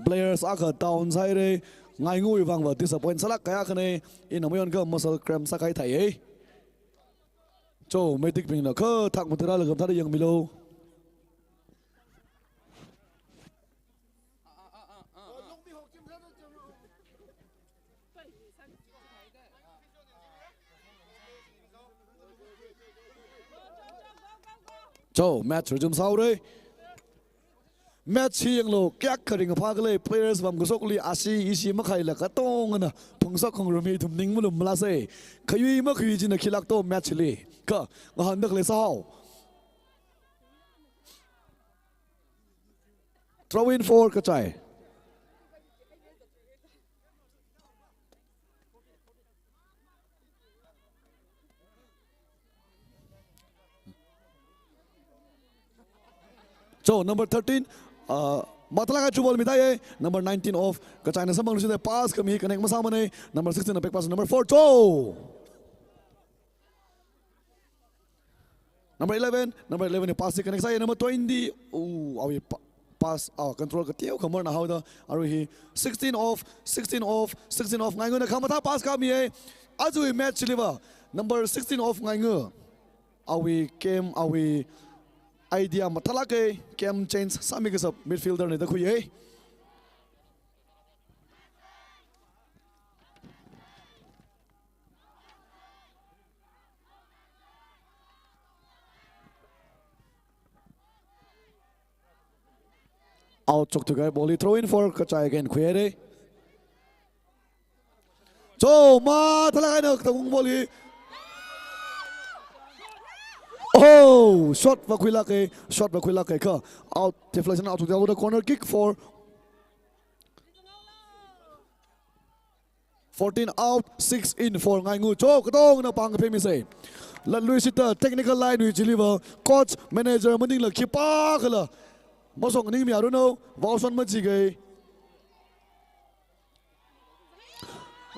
players akha down sāhaira, Ngaingawui vangva disappoint sālāk kahai akhana, ina mayon kha muscle cramp sākahai thai, eh. Cho, medic bingna kha thak mathura lagam thada yangmilu. Cho, match resume sāhaora. Match hi yanglu, kayākha ringphā khalei players vamkashokli ashi ishi makhaila katongana phungshok khongrummi thumning malum malāsa. Khayui makhui china khilāk to match li. Kha, ngahānda khalei sāhao. Throw in for Kachai. Cho, number thirteen, uh, mathālāk eina through ball midai, number nineteen of Kachai na samphang lushitda pass khami connect masāmana, number sixteen na back pass number four, cho. Number eleven, number eleven hi pass hi connect sāya, number twenty, ooh, awui pa-, pass, ah, control kateokha marna haoda, arui hi sixteen of, sixteen of, sixteen of Ngainga na khamathā pass khamiya, aja match chiliva, number sixteen of Ngainga. Awui game, awui idea mathālāka, game change sāmi kasā midfielder na da khuiya. Out shokthuikahai ball hi throw in for Kachai again, khuihaira. Cho, mathālāk eina kathākhaung ball hi. Oh, shot va khuilāka, shot va khuilāka kha. Out, deflection out, the corner kick for fourteen out, six in for Ngainga. Cho, katongna pāng phemisa. Latluishitda technical line wui chiliva, coach, manager maningla khipākhala masokningmi aruno, vaoshon majiga.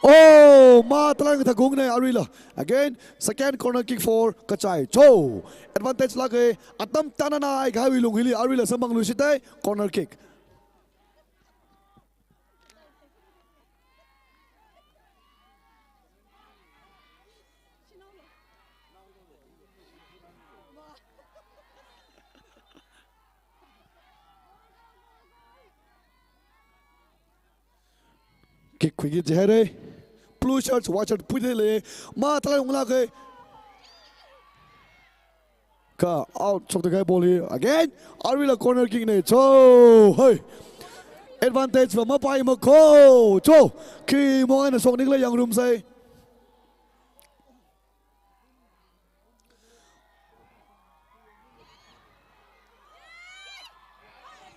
Oh, mathālāk eina kathākhaungna aruila. Again, second corner kick for Kachai. Cho, advantage lāka, atam tananai kahaiwui lung hili aruila samphang lushitda corner kick. Kick khuiki jihaira. Blue shirts, white shirt pui thei lei. Mathālāk eina unglāka. Kha out shokthuikahai ball hi. Again, aruila corner kick na. Cho, hey. Advantage va mapaimana kho. Cho, khi mo ana shokningla yangrumsa.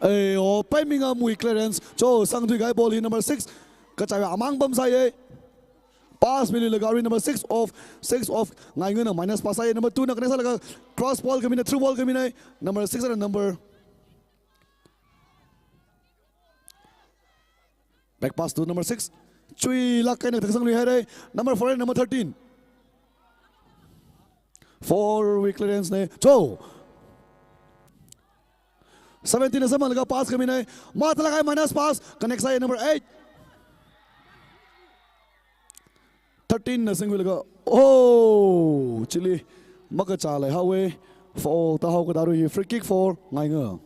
Ei, oh, paimingawui clearance. Cho, sangthuikahai ball hi number six. Kachai amang pamsāya. Pass miluilaga arui number six of, six of Ngainga na minus pass sāya. Number two na connect sālaga cross ball khamina, through ball khamina. Number six na number Back pass to number six. Chuilāk eina kathāsangluihaira. Number four and number thirteen. Four wui clearance na. Cho. Seventeen na samphanglaga pass khamina. Mathālāk eina minus pass. Connect sāya number eight. Thirteen na singkhuilaga. Oh, chili. Makachā leihaowa. Foul tāhaokada arui hi free kick for Ngainga.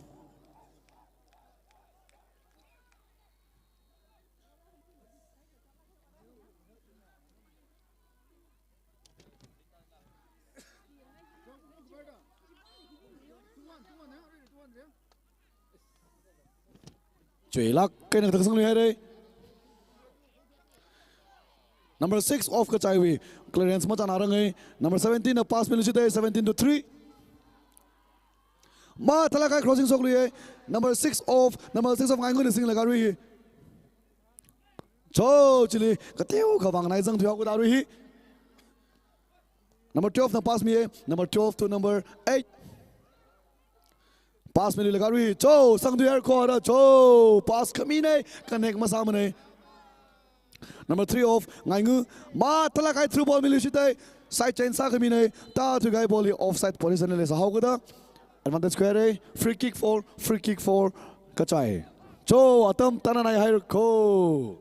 Chuilāk eina kathāsangluihaira. Number six of Kachaiwui clearance machānaranga. Number seventeen na pass miluishita, seventeen to three. Mathālāk eina crossing shokluiya. Number six of, number six of Ngaingana singlaga arui hi. Cho chili, kateokha vang nai zangthuihaokada arui hi. Number twelve na pass miya. Number twelve to number eight. Pass miluilaga arui hi. Cho, sangthuihaira kho ara. Cho, pass khamina, connect masāmana. Number three of Ngainga. Mathālāk eina through ball miluishita. Side change sākhamina. Tāthuikahai ball hi offside position li sāhaokada. Advantage khuihaira. Free kick for, free kick for Kachai. Cho, atam tananaihaira kho.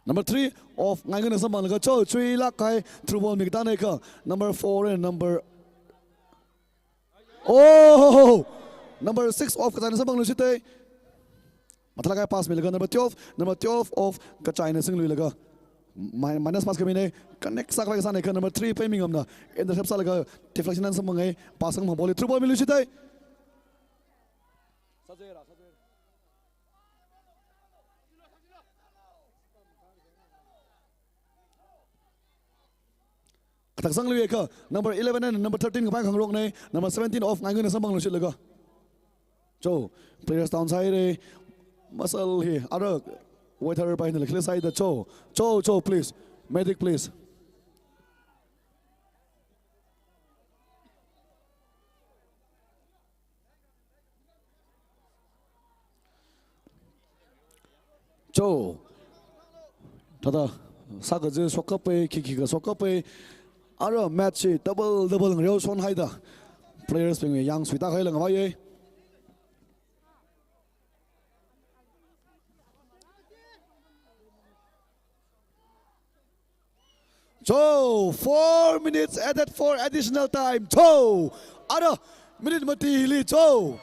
Number three of Ngaingana samphanglaga cho, chuilāk eina through ball mikatā na kha. Number four and number, oh, number six of Kachaina samphangluishita. Mathālāk eina pass milaga number twelve, number twelve of Kachaina singluilaga. Mi-, minus pass khamina, connect sākhavai kasāna kha number three Paimingamna intercept sālaga deflection eina samphanga, pass khamang ball hi through ball miluishita. Kathāsangluiya kha, number eleven and number thirteen kapai khangarokna, number seventeen of Ngaingana samphangluishitlaga. Cho, players down sāhaira. Masal hi, ara waiter pai na lakhle side cho. Cho, cho, please. Medic, please. Cho. Thāda, sākaji shokkapai, khikhi kashokkapai. Ara match hi double, double ngareo shon haida. Players bing yang suita haila ngavaiya. Cho, four minutes added for additional time. Cho, ara minute mati hili cho.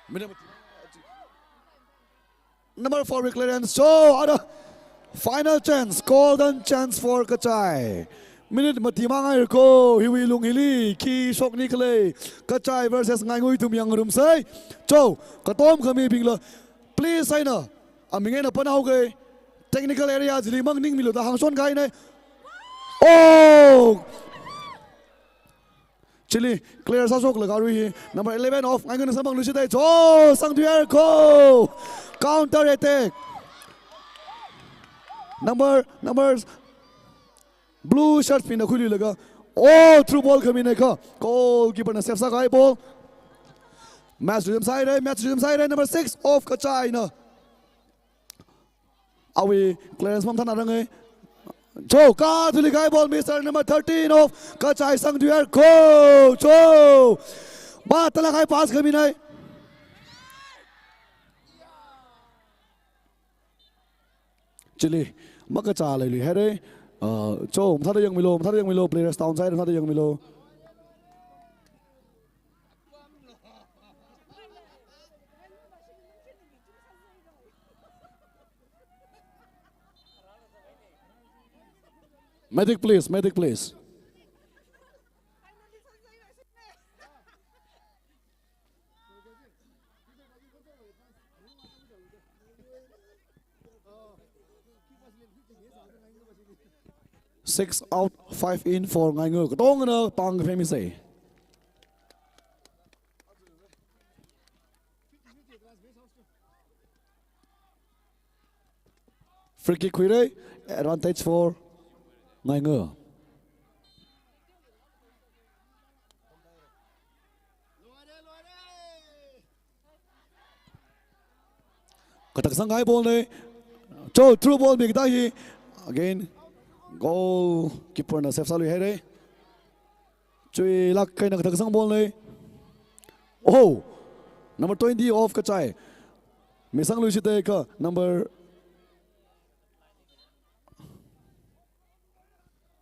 Minute mati. Number four clearance. Cho, ara final chance, golden chance for Kachai. Minute mati mangai ko, hiwui lung hili khi shokni khalei. Kachai versus Ngaingui ithum yangngarumsei. Cho, katom khami bingla. Please, eina aming eina panhaoga. Technical area chili mang ningmilu da hāngshon kahaina. Oh! Chili clear sāshoklaga arui hi number eleven of Ngainguina samphangluishita. Cho, Sangthuiyar ko. Counter attack. Number, number Blue shirts bingna khuiluilaga. Oh, through ball khamina kha. Goalkeeper na save sākahai ball. Match resume sāhaira, match resume sāhaira, number six of Kachai na. Awui clearance mathānaranga. Cho, kathuili kahai ball, Mister number thirteen of Kachai Sangthuiyar ko. Cho. Mathālāk kahai pass khamina. Chili, makachā leiluihaira. Uh, cho, mathāda yangmilu, mathāda yangmilu, players down side, mathāda yangmilu. Medic, please, medic, please. Six out, five in for Ngaingu. Katongana pāng phemisa. Free kick khuira, advantage for Ngaingu. Kathak sangkahai ball na. Cho, through ball mikda hi. Again, goalkeeper na save sāluihaira. Chuilāk eina kathak sang ball na. Oh, number twenty of Kachai. Misangluishita kha number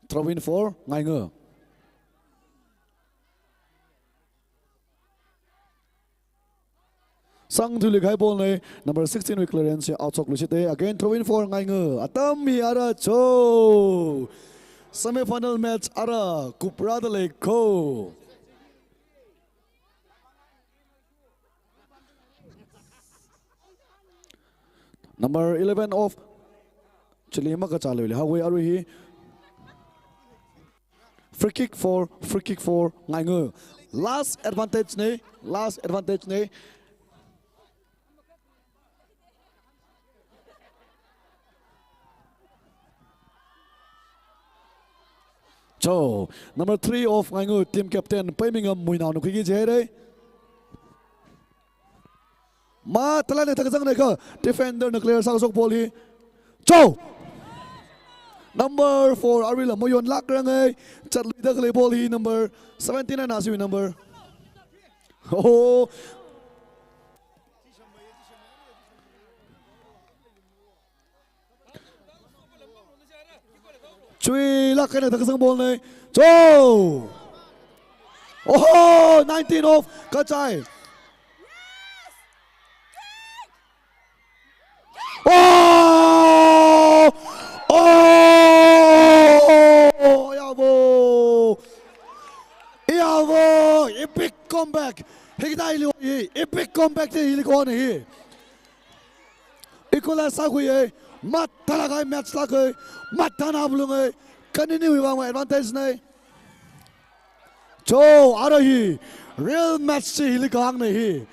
throw in for Ngaingu. Sangthuili kahai ball na, number sixteen wui clearance outshoklaishita. Again, throw in for Ngaingu. Atam hi ara cho. Semi-final match ara kuprāda lei ko. Number eleven of Chili makachā leiluihaowa arui hi. Free kick for, free kick for Ngaingu. Last advantage na, last advantage na. Cho, number three of Ngaingu, team captain, Paimingam Muinao na khuiki jihaira. Mathālāk eina thakazang na kha, defender na clear sākashok ball hi. Cho! Number four, aruila mayonlākranga, chatluida khalei ball hi number seventeen na siwui number. Oh. Chuilāk eina thakazang ball na. Cho! Oh, nineteen of Kachai. Oh! Oh! Yavo! Yavo! Epic comeback. Hikida hili, epic comeback te hili kona hi. Equalize sākhuiya, mathālāk kahai match lāka, mathāna bulunga, kaniniwui vang advantage na. Cho, ara hi, Real match chi hili kahāngna hi.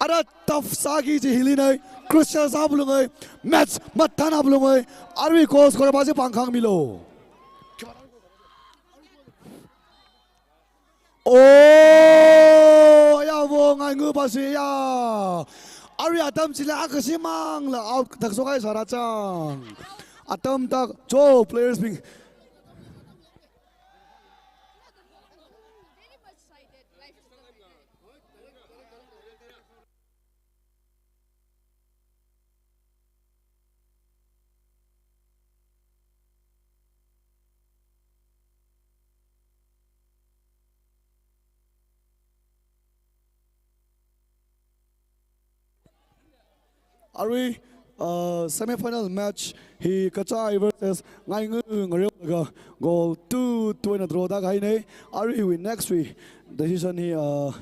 Ara tough sāki chi hilinei. Crucial sāphalungai. Match mathānaphalungai. Arui goal scorer pa chi pāngkhangmilu. Oh, ya wo, Ngaingu pa chi ya. Arui atam chili akha shimāngla out thakshok kahai sāra chang. Atam tak, cho players bing. Arui, uh, semi-final match hi Kachai versus Ngaingu ngareolaga goal two two eina draw tākahainei. Aruiwui next wui decision hi, uh,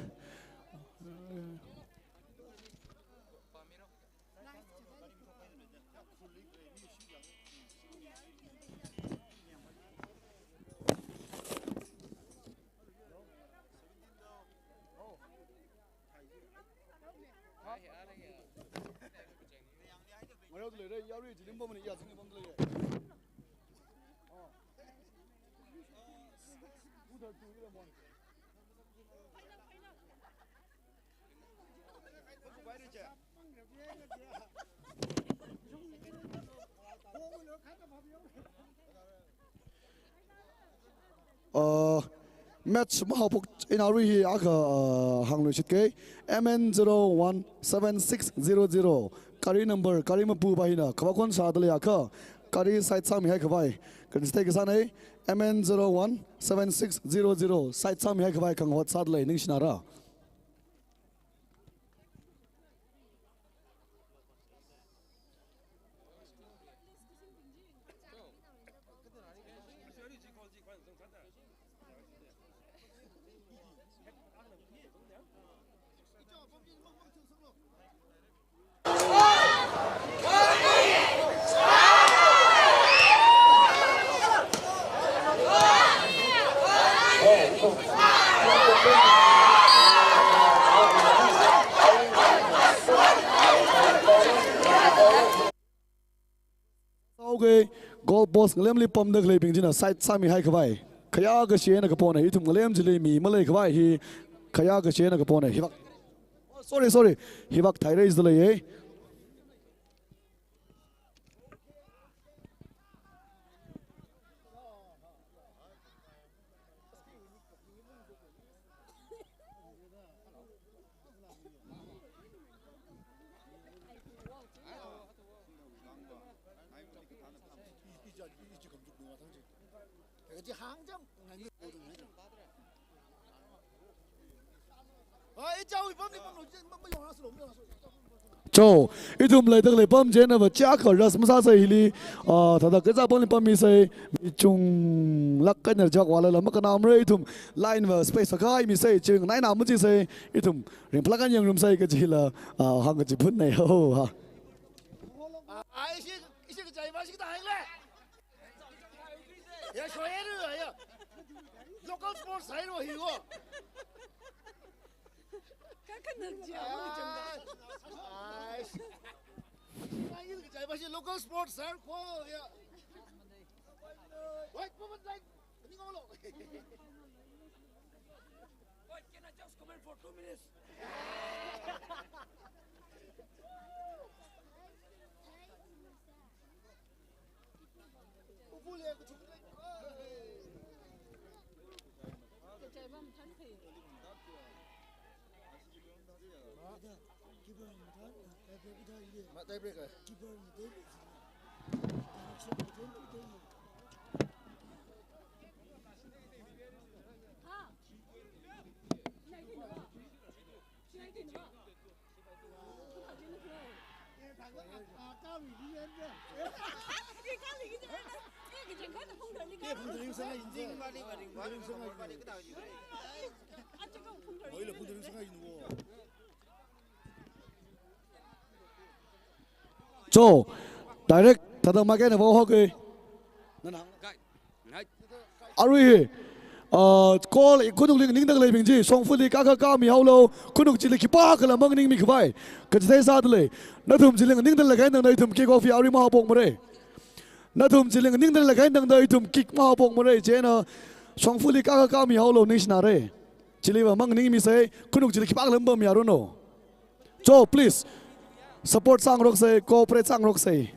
Uh, match mahaophok eina arui hi akha, uh, hāngluishit kei. M N zero one seven six zero zero. Gari number, gari mapu pa hina khavā khon sādalei akha. Gari side sāmihai khavai. Kan stay kasānei. M N zero one seven six zero zero. Side sāmihai khavai khangahot sādalei, ningshinara. Okay, goal post ngalemli pamda khaleibing china side sāmihai khavai. Khayākashi eina kaponei, ithum ngalem chili mi maleikhavai hi khayākashi eina kaponei. Hivak. Oh, sorry, sorry. Hivak thairei jidalei, eh. Cho, ithum leida khalei pam china va chiyākha rush masāsei hili, ah, thāda kazā pamli pammisei, mi chunglāk eina chak wala la makanamrei ithum line va space sākhaimisei, chingnaina machisei, ithum ringphālāk eina yangrumsei kajila, ah, hāngkachiphun nei ho ha. Ah, ishi, ishi kachai va shi kata haile. Ya, shoyeru ya. Local sports hairo hiwo. Kaka nang jia. Ai. Ai, kachai va shi local sports hairo ya. Wait, moment, like, ni ngolo. Wait, can I just comment for two minutes? Cho, direct thāda maga na vao hoke. Arui hi, Uh, goal khanukli nganingda khaleibing chi, shongfali kakā kami haolu, khanuk chili khipākhala manganingmi khavai kachithei sādalei. Nathum chili nganingda khalei kahai tangda ithum kick off hi arui mahaophokrei. Nathum chili nganingda khalei kahai tangda ithum kick mahaophokrei, chieina shongfali kakā kami haolu ningshinare. Chiliva manganingmisei, khanuk chili khipākhala mapammi aruno. Cho, please, support sāngaroksei, cooperate sāngaroksei.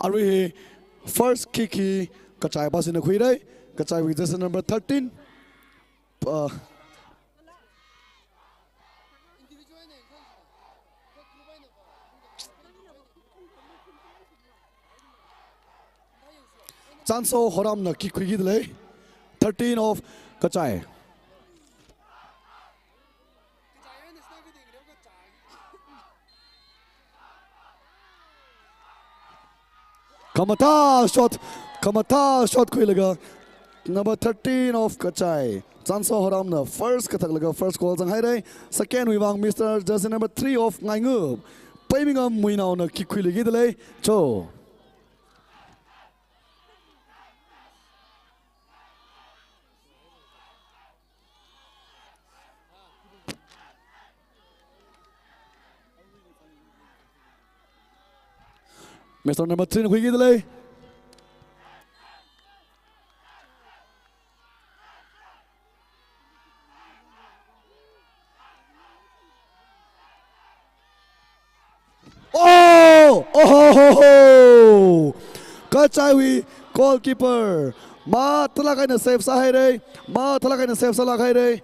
Arui hi first kick hi Kachai pasina khuirei, Kachaiwui jersey number thirteen. Uh, Chanso Horamna kick khuikidalei. Thirteen of Kachai. Khamathā shot, khamathā shot khuilaga number thirteen of Kachai, Chanso Horamna first kathaklaga first goal zanghairei. Second wui vang Mister Jersey number three of Ngainga, Paimingam Muinaona kick khuilakidalei. Cho. Mister number three na khuikidalei. Oh! Oh ho ho ho! Kachaiwui goalkeeper. Mathālāk eina save sāhairei. Mathālāk eina save sālāk hairei.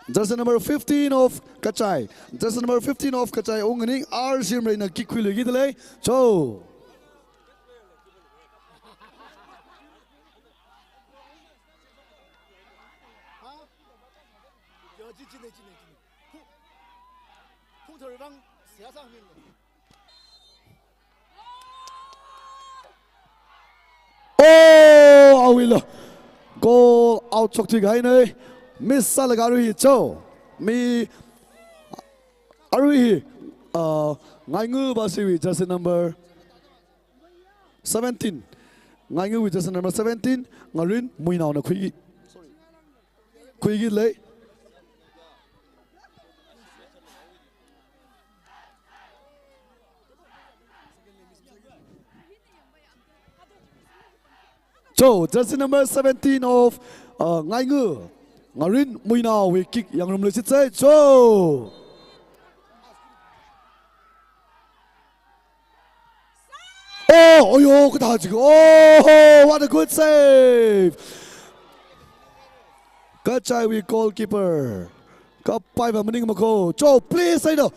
Jersey number fifteen of Kachai. Jersey number fifteen of Kachai, Ungning R Shimreina kick khuilakidalei. Cho. Oh, awuila. Goal out shokthui kahainei. Miss sālaga arui hi cho. Mi arui hi, uh, Ngainga pasiwui jersey number seventeen. Ngaingawui jersey number seventeen, Ngarin Muinaona khuiki, khuikilei. Cho, jersey number seventeen of, uh, Ngainga, Ngarin Muinaowui kick yangngarumluishitsei. Cho. Oh, oyo, kathā chiko. Oh, what a good save. Kachaiwui goalkeeper. Kapaiva maningmakho. Cho, please, eina.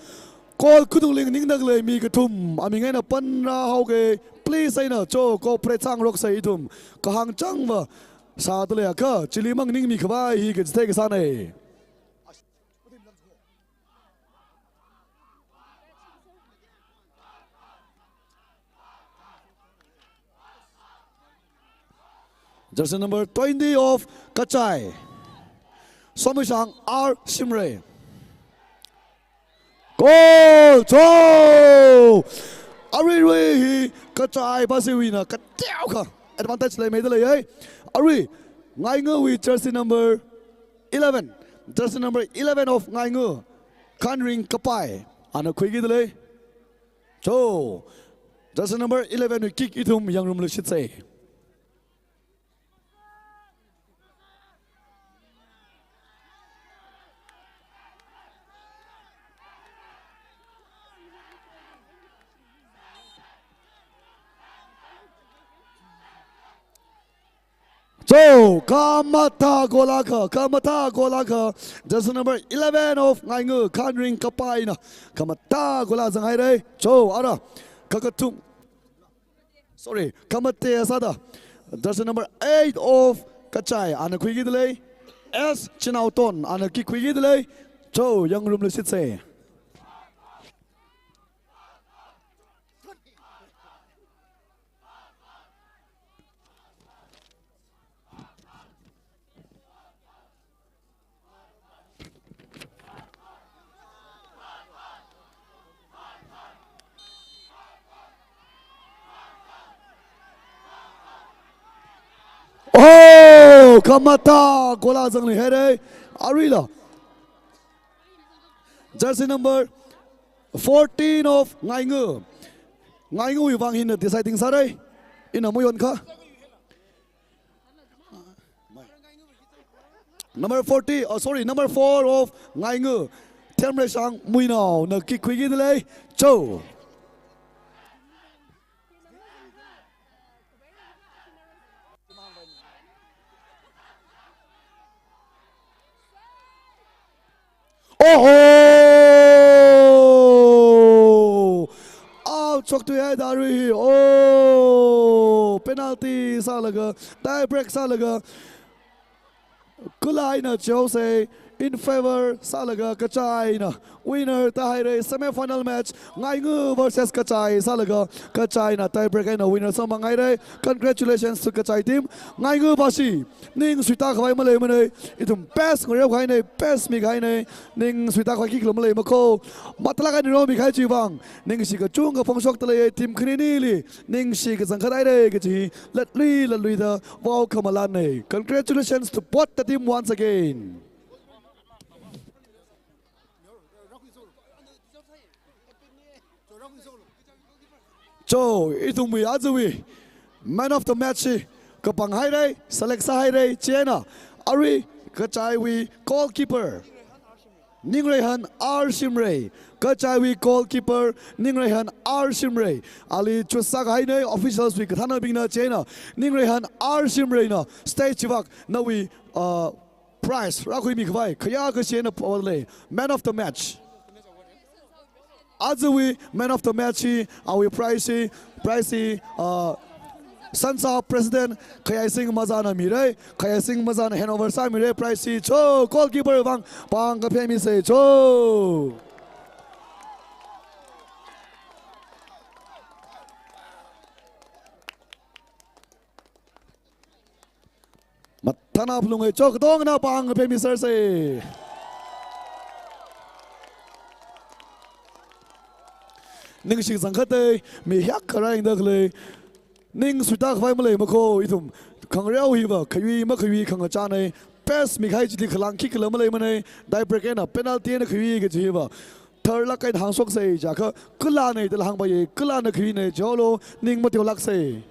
Goal khanukli nganingda khalei mi kathum aming eina panrāhaoke. Please, eina. Cho, cooperate sāngaroksei ithum. Kahāng changva sāda leiakha, chili manganingmi khavai hi kachithei kasānei. Jersey number twenty of Kachai, Somishang R Shimrei. Goal! Cho! Aruirui hi Kachai pasiwuina kateokha advantage leimeida leiye. Arui Ngaingawui jersey number eleven, jersey number eleven of Ngainga, Khanring Kapai, ana khuikida lei. Cho, jersey number eleven wui kick ithum yangrumluishitsei. Cho, khamathā goal akha, khamathā goal akha, jersey number eleven of Ngainga, Khanring Kapaina khamathā goal akha zanghairei. Cho, ara, khakathum, sorry, khamate sāda, jersey number eight of Kachai, ana khuikida lei. S Chinaoton, ana kick khuikida lei. Cho, yangrumluishitsei. Oh, khamata goal akha zangluihaira. Aruila jersey number fourteen of Ngainga. Ngaingawui vang hina deciding sāra. Ina mayonkha. Number forty, oh sorry, number four of Ngainga, Themreishang Muinaona kick khuikida lei. Cho. Oho! Out shokthuihaida arui hi. Oh! Penalty sālaga, tie break sālaga, kala eina chihaosa, in favor sālaga Kachai eina winner tāhaira. Semi final match Ngainga versus Kachai sālaga Kachai eina tie break eina winner samphanghaira. Congratulations to Kachai team. Ngainga vashi, ning suitākhavai maleimana. Ithum best ngareokahaina, best mikahaina. Ning suitākhavai khikhala maleimako. Matalak eina raomikahai chiwui vang ningshi kachungkha phongshokda leiya. Team khaninili ningshi kazang khat haira kaji latlui latluida vao khamalana. Congratulations to both the team once again. Cho, ithumwui ajawui man of the match hi kapanghaira, select sāhaira. Chieina arui Kachaiwui goalkeeper Ningreihan R Shimray. Kachaiwui goalkeeper Ningreihan R Shimray. Ali choose sākahaina officials wui kathānabingna. Chieina Ningreihan R Shimrayna stage chiwui vang nawui, uh, prize rākhuimikhavai khayā kashi eina pao lei. Man of the match. Ajawui man of the match hi, awui prize hi, prize hi, uh, Sansa President Khayaising Mazana mira. Khayaising Mazana handover sāmira prize hi. Cho, goalkeeper vang pāng kapheimisa cho. Mathāna phalunga cho, katongana pāng kapheimisārsa. Ningshi kazang khatta, mi hiyākha rāyangda khalei. Ning suitākhavai maleimako, ithum khangareo hiva khayui makhayui khangachāna. Best mikahai chili khalang khikhala maleimana. Tie break eina penalty eina khayui kaji hiva tharlāk eina hāngshoksa jiakha, kalana dala hāngpaiya, kalana khayuina jihaolu, ning mateolāksa.